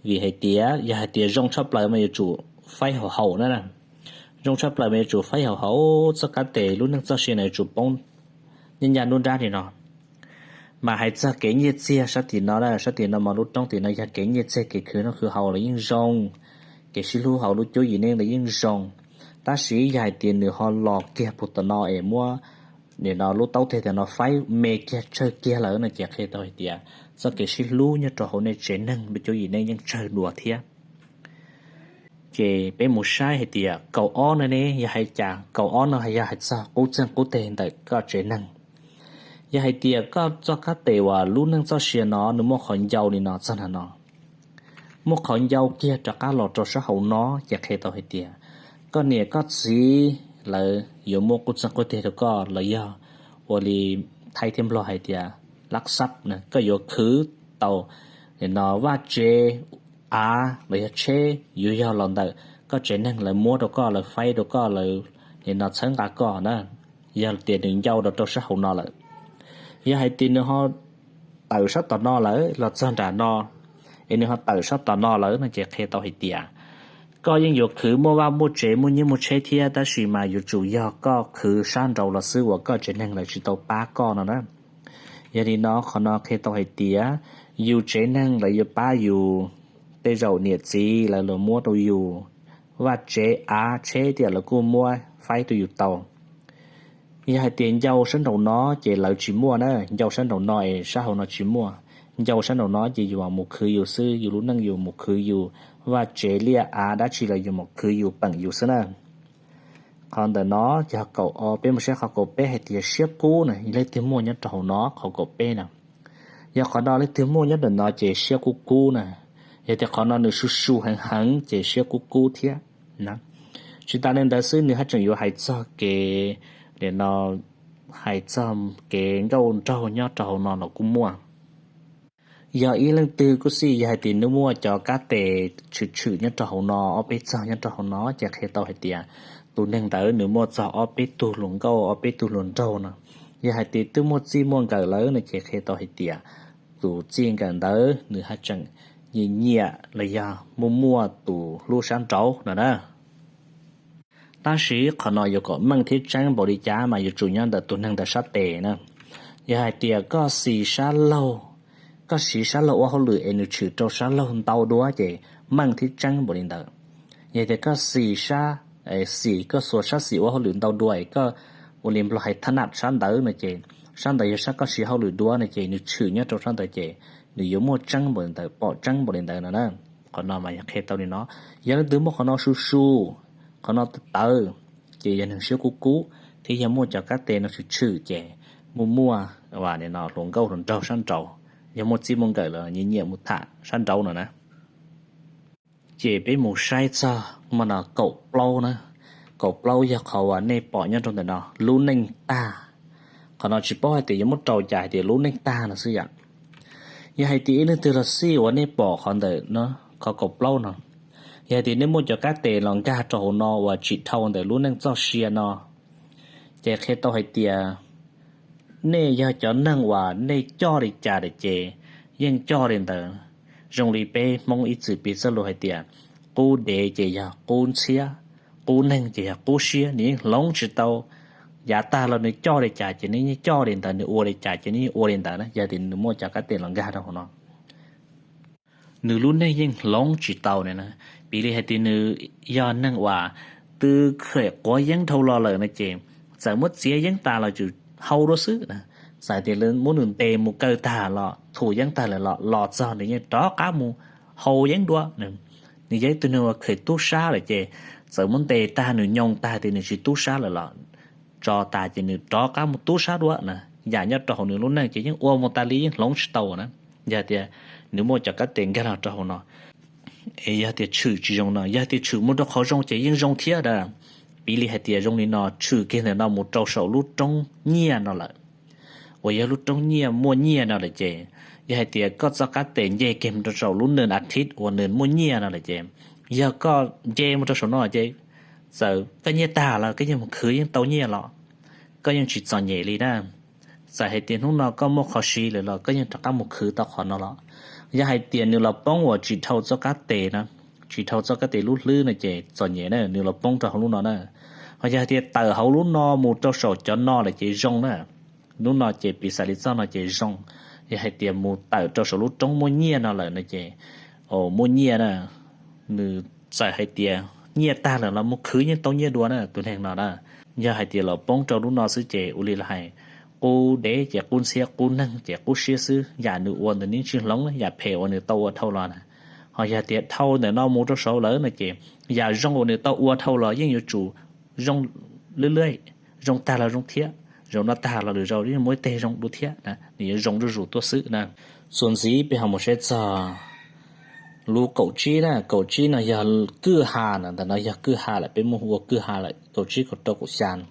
Vim hais tias yog hais tias zoo tshaj plaws mas yuav tsum faib haum haum na. Zoo tshaj plaws mas yuav tsum faib haum haum, txoj kab tes lub neej txoj sia no yuav tsum poob nyob ncaj nruab nrab li no. Mas hais txog kev nyiaj txiag sab tim no na, sab tim no mas lub roob tim no yog kev nyiaj txiag, kev khwv noj khwv haus los yeej zoo, kev sib hlub hauv lub cuab yim neej los yeej zoo. Tab sis yog hais tias nws ho los kiag puag tom no es muab nim no lub taub teg tam no faib me kiag tsawg kiag lawm no ces qhia tau hais tias txoj kev sib hlub nyob rau hauv nej tsev neeg lub cuab yim neej yeej tsawg dua thiab. Ces peb mus saib hais tias kaum ob no ne yog hais cas? Kaum ob no yog hais txog qub txeeg qub teg ntawm koj tsev neeg. Yog hais tias koj txoj kab tes uas lub neej txoj sia no nws muaj qhov ncau li no txog nram no, muaj qhov ncau kiag rov qab los rau sab hauv no ces qhia tau hais tias koj niam koj txiv lawv yuav muab qub txeeg qub teg rau koj, los yog ua li Thaib thiab Nplog hais tias lab xab na, koj yuav khwv tau nim no vaj tsev, av los yog tsheb yuav yog los ntawm koj tsev neeg lawv muab rau koj, lawv faib rau koj, lawv nim no txhawb nqa koj na. Yog tias nws ncau rau rau sab hauv no lawm, yog hais tias nws ho tawm sab tom no lawm los txog nram no, es nws ho tawm sab tom no lawm no ces qhia tau hais tias koj yeej yuav khwv muaj vaj muaj tsev, muaj nyiaj muaj tsheb thiab, tab sis mas yuav tsum yog koj khwv sab nraud los xwb uas koj tsev neeg lawv tsis tau pab koj no na. Yog li no qhov no qhia tau hais tias yus tsev neeg lawv yuav pab yus, tej zaum niam txiv lawv los muab rau yus vaj tsev av tsheb tiam lawv kuj muab faib rau yus tau. Yog hais tias ncau sab nraum no ces lawv tsis muaj na, ncau sab nraum no es sab hauv no tsis muaj. Ncau sab nraum no ces yus mam mus khwv yus xwb, yus lub neej yus mus khwv yus vaj tsev liaj av dab tsi los yus mus khwv yus peem yus xwb na. Qhov ntawm no ces kaum ob, peb mus saib qhov kaum peb hais tias siab kub na, leej twg muaj nyob rau hauv no qhov kaum peb na. Yog qhov no leej twg muaj nyob ntawm no ces siab kub kub na. Yog tias qhov no nws su su heev heev ces siab kub kub thiab. Tsis tas li ntawd xwb, nws haj tseem yuav hais txog kev, nim no hais txog kev nkauj nraug nyob rau hauv no los kuj muaj. Yog ib leej twg kuj xij, yog hais tias nws muaj cov kab tes tshwm tshwm nyob rau hauv no, ob peb txog nyob rau hauv no ces qhia tau hais tias tus neeg ntawd nws muaj txog ob peb tug hluas nkauj, ob peb tug hluas nraug no. Yog hais tias twb muaj txij muaj nkawm lawm no ces qhia tau hais tias tus txij nkawm ntawd nws haj tseem nyiam nyiam los yog muaj muaj tus hlub sab nraud no na. Tab sis qhov no yuav kom meej thiab tseeb npaum li cas mas yuav tsum nyob ntawm tus neeg ntawd sab tes na. Yog hais tias koj xis sab laug, koj siv sab laug ua hauj lwm es nws tshwm rau sab laug ntau dua ces meej thiab tseeb npaum li ntawd. Yog tias koj xis sab, xis, koj xuas sab xis ua hauj lwm ntau dua es koj ua li Nplog hais thab naj sab ntawd no ces sab ntawd yog sab koj siv hauj lwm dua no ces nws tshwm nyob rau sab ntawd ces nws yuav muaj tseeb npaum li ntawd, pom tseeb npaum li ntawd no na. Qhov no mas yog qhia tau li no. Yog leej twg muaj qhov no su su, qhov no tawv tawv, ces yog neeg siab kub kub, thiab yog muaj cov kab tes no tshwm tshwm ces muaj muaj hluas nkauj hluas nraug sab nraud, yog muaj txij muaj nkawm los nyiam nyiam mus tham sab nraud no na. Ces peb mus saib txog hmo no kaum plaub na. Kaum plaub yog qhov uas nej pom nyob rau ntawm no, lub neej tag. Qhov no tsis paub hais tias yuav muab rau cas hais tias lub neej tag no xwb yom. Yog hais tias ib leej twg los xij uas nej pom qhov ntawm no, qhov kaum plaub no, yog hais tias nej muaj cov kab tes los nkag rau hauv no uas tsim dhau ntawm lub neej txoj sia no, ces qhia tau hais tias nej yog cov neeg uas nej coj li cas lawm ces yeej coj li ntawd. Zoo li peb Hmoob ib txwm piv txoj lus hais tias qub dev ces yog qub ntxhiab, qub neeg ces yog qub siab, nws yeej hloov tsis tau. Yav tag los nws coj li cas ces nws yeej coj li ntawd, nws ua li cas ces nws yeej ua li ntawd na, yog tias nws muaj cov kab tes los nkag rau hauv no. Nws lub neej yeej hloov tsis tau na. Piv li hais tias nws yog neeg uas twb khem quav yeeb dhau los lawm no ces txawm muab txiav yeeb tas los tsuas hau dua xwb na. Txawm tias muab nws ntes mus kaw tag los thum yeeb tag lawm los, los txog nws yeej rov qab mus hau yeeb dua. Nws yog ib tug neeg uas khem tub sab lawm ces txawm muab ntes tag nws nyoo tag tias nws tsis tub sab lawm los tso tas ces nws rov qab mus tub sab dua na. yam nyob rau hauv nws lub neej ces yeej ua mus tas li yeej hloov tsis tau na. Yog hais tias nws muaj cov kab tes nkag los rau hauv no, es yog tias tshwm tsis zoo no, yog tias tshwm mus rau qhov zoo ces yeej zoo thiab na. Piv li hais tias zoo li no, tshwm kiag ntawm no mus rau saum lub roob nyiaj no lawm, uas yog lub roob nyiaj muaj nyiaj no lawm ces, yog hais tias koj txoj kab tes nce kiag mus rau saum lub nws a thiv uas nws muaj nyiaj no lawm ces, yog koj nce mus rau saum no ces txawm koj nyiaj tag los koj yeej mus khwv yeej tau nyiaj los, koj yeej tsis txom nyem li na. Txawm hais tias hnub no koj muaj qhov siv lawm los koj yeej rov qab mus khwv tau qhov no los. Yog hais tias nws los poob uas tsis dhau txoj kab tes na, tsis dhau txoj kab tes lub hlwb no ces txom nyem na, nws los poob rau hauv lub no na. Ho yog hais tias tawm hauv lub no mus rau saum cov no lawm ces zoo na. Lub no ces piv xam li txoj no ces zoo. Yog hais tias mus tawm rau saum lub roob muaj nyiaj no lawm no ces, muaj nyiaj na, nws txawm hais tias nyiaj tag lawm los mus khwv yeej tau nyiaj dua na tus neeg no na. Yog hais tias los poob rau lub no xwb ces ua li los hais, qub dev ces qub ntxhiab, qub neeg ces qub siab xwb, yam nws ua ntawd nws tsis hloov, yam phem uas nws tau ua dhau los na. Ho yog tias dhau ntawm no mus rau saud lawm no ces yam zoo uas nws tau ua dhau los yeej yuav tsum zoo lwj lwj, zoo tag los zoo thiab, zaum no tag los lwm zaus yeej muaj ib teg zoo dua thiab na, nws yuav zoo zuj zus tuaj xwb na. Txuas ntxiv peb ho mus saib txog lub kaum tsib na, kaum tsib no yog kwj ha na, ntawm no yog kwj ha lawm, peb muab hu ua kwj ha lawm, kaum tsib kaum rau kaum xya no.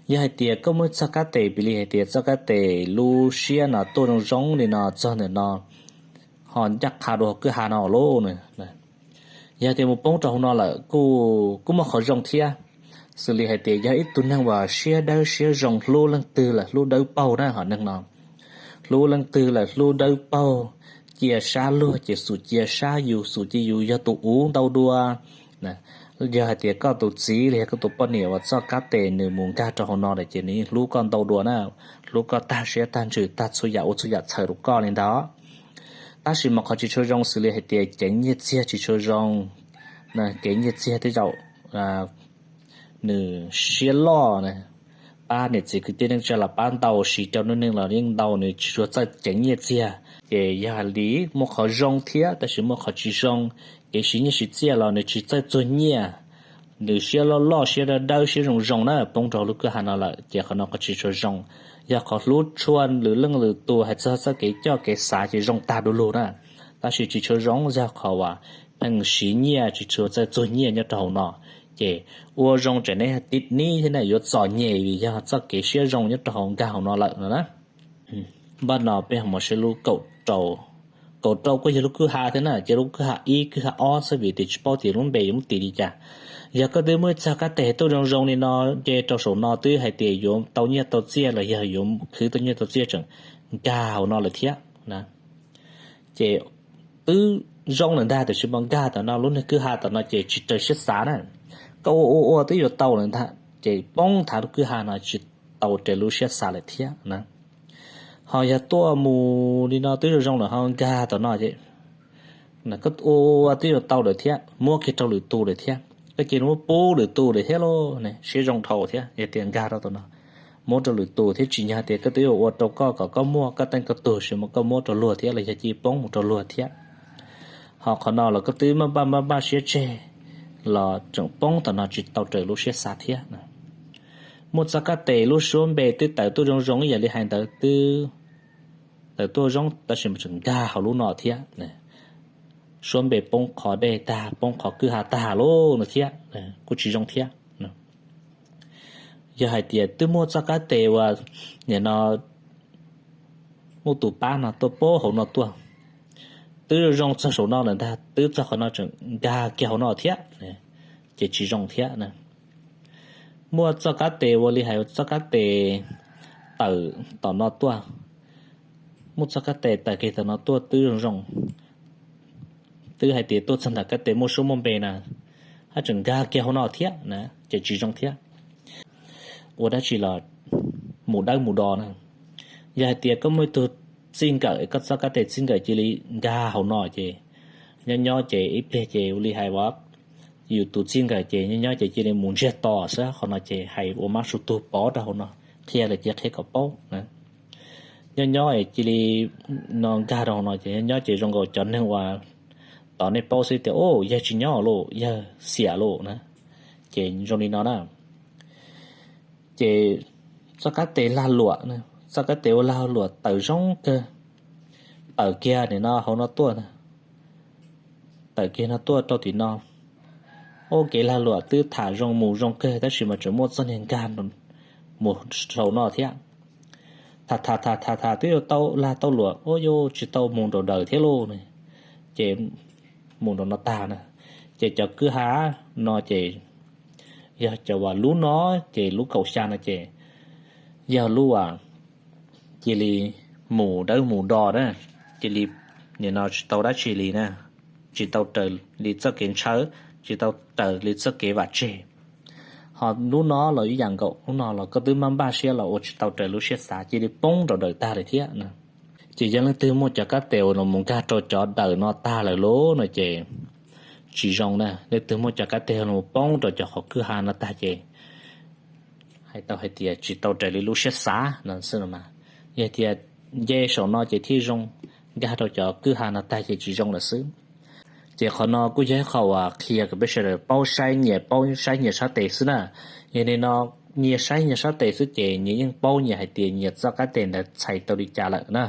Yog hais tias koj muaj txoj kab tes, piv li hais tias txoj kab tes lub siab no tuaj zoo zoo li no txog ntawm no, ho ncaj qha dua kwj ha no lauj. Yog tias mus poob rau hauv no lawm kuj muaj qhov zoo thiab, xws li hais tias yog ib tug neeg uas siab dawb siab zoo, hlub leej twg lawm hlub dawb paug na, ho neeg no hlub leej twg lawm hlub dawb paug, cia sab luag ces xum cia sab yus, xum cia yus yog tus uv ntau dua. Yog hais tias koj tus txiv los yog koj tus poj niam uas txoj kab tes nws mus nkag rau hauv no lawm ces nws yeej hlub koj ntau dua na, hlub koj tag siab tag ntsws, tag txhua yam, ua txhua yam txhawm rau koj li ntawd. Tab sis mas qhov tsis tshua zoo xws li hais tias ceev nyiaj txiag tsis tshua zoo, kev nyiaj txiag tej zaum nws siab loj na, pab niam txiv kwv tij neej tsa los pab ntau, siv rau neej neeg los yeej ntau, nws tsis tshua txawj ceev nyiaj txiag. Ces yog li muaj qhov zoo thiab tab sis muaj qhov tsis zoo. Kev siv nyiaj siv txiaj los nws tsis txawj txuag nyiaj, nws siab loj loj, siab dawb dawb, siab zoo zoo na, poob rau lub kwj ha no lawm ces qhov no qhov tsis tshua zoo. Yog qhov hlub tshua lwm leej lwm tus, hais txog txoj kev coj kev xav ces zoo tag du lug na, tab sis tsis tshua zoo yog qhov uas pheej siv nyiaj tsis tshua txawj txuag nyiaj nyob rau hauv no. Ces ua zoo tseem neb tiv nib thiab na, yuav txom nyem vim yog txoj kev siab zoo nyob rau hauv nkag hauv no lawm no na. Npaj no peb ho mus saib lub kaum rau kuj yog lub kwj ha thiab na, ces lub kwj ha ib kwj ha ob xwb vim tias tsis paub tias lub npe yuav muab tis li cas. Yog koj twb muaj ib txoj kab tes tuaj zoo zoo li no, nce rau saum no twb hais tias yuav tau nyiaj tau txiaj los yog yuav khwv tau nyiaj tau txiaj tseem nkag hauv no lawm thiab na. Ces twb zoo lawm ntag tiam sis mas nkag tom no lub niag kwj ha tom no ces tsis raws siab xav na. Koj ua ua ua twb yuav tau lawm ntag ces poob thav lub kwj ha no tsis tau raws lub siab xav lawm thiab na. Ho yog tuaj mus li no twb zoo zoo lawm ho nkag tom no ces koj ua ua twb yuav tau lawm thiab, muab kiag rau lwm tus lawm thiab, koj cia li muab pub lwm tus lawm thiab lauj, siab zoo dhau thiab. Yog tias nkag rau tom no muab rau lwm tus thiab, tsim nyog tias koj twb yuav ua rau koj kom koj muaj koj teej koj tug sis mas koj muab rau luag thiab los yog cia li poob mus rau luag thiab. Ho qhov no los koj twb maj npaj maj npaj siab tseg los tseem poob tom no tsis tau raws lub siab xav thiab. Muaj txoj kab tes lub suab npe twb tawm tuaj zoo zoo ib yam li hais ntawd twb tawm tuaj zoo tab sis mas tseem nkag hauv lub no thiab. Suab npe poob qhov dej tag, poob qhov kwj ha tag lauj no thiab, kuj tsis zoo thiab. Yog hais tias twb muaj txoj kab tes uas nim no muaj tus pab no tuaj poob hauv no tuaj, twb zoo txog saum no lawm ntag, twb txog qhov no tseem nkag kiag hauv no thiab, ces tsis zoo thiab. Muaj txoj kab tes ua li hais txoj kab tes tawm tom no tuaj, muaj txoj kab tes tawm kiag tom no tuaj twb zoo zoo, twb hais tias tuaj txog ntawm kab tes muaj suab muaj npe na, haj tseem nkag kiag hauv no thiab na, ces tsis zoo thiab. Ua dab tsi los mus dawb mus do na. Yog hais tias koj muaj ib tug txij nkawm, koj txoj kab tes txij nkawm cia li nkag hauv no ces nyob nyob ces ib pliag ces ua li hais uas yus tus txij nkawm ces nyob nyob ces cia li mus ntsiag to xwb, qhov no ces hais ua mab su tug pov rau hauv no, qhia lawm cia qhia kom paub. Nyob nyob cia li no nkag rau hauv no ces nyob nyob ces zoo nkaus cov neeg uas tod nej paub xwb tias, o, yawg tsis nyob lauj, yawg xiam lauj na. Ces zoo li no na. Ces txoj kab tes lag luam, txoj kab tes ua lag luam tawm zoo kawg, tawm kiag nim no hauv no tuaj, tawm kiag no tuaj rau tim no. Ua kev lag luam twb tham zoo mus zoo kawg tab sis mas tseem muaj txoj niag nkag mus saum no thiab. Tham tham tham tham tham twb yuav tau lag tau luam, ua yuav tsis tau mus nraum daws thiab lauj. Ces mus nraum no tag na, ces cov kwj ha no ces yog cov uas lub no, ces lub kaum xya no ces yog lub uas cia li mus dawb mus do na, cia li nim no tsis tau dab tsi li na, tsis tau raws li txoj kev ntshaw, tsis tau raws li txoj kev vam tseg. Ho lub no los ib yam nkaus, lub no los koj twb maj npaj siab los ua tsis tau raws lub siab xav, cia li poob rau daws tag li thiab na. Ces yog leej twg muaj cov kab tes uas los mus nkag rau cov daws no tag lawm lauj no ces tsis zoo na. Leej twg muaj cov kab tes los mus poob rau cov qhov kwj ha no tag ces hais tau hais tias tsis tau raws li lub siab xav no xwb no mas. Yog tias nce saum no ces thiaj zoo, nkag rau cov kwj ha no tag ces tsis zoo lawm xwb. Ces qhov no kuj yog ib qho uas qhia kom peb sawv daws paub saib nyias, paub saib nyias sab tes xwb na. Yog li no nyias saib nyias sab tes xwb ces nyias yeej paub nyias hais tias nyias txoj kab tes ntawd txhais tau li cas lawm na.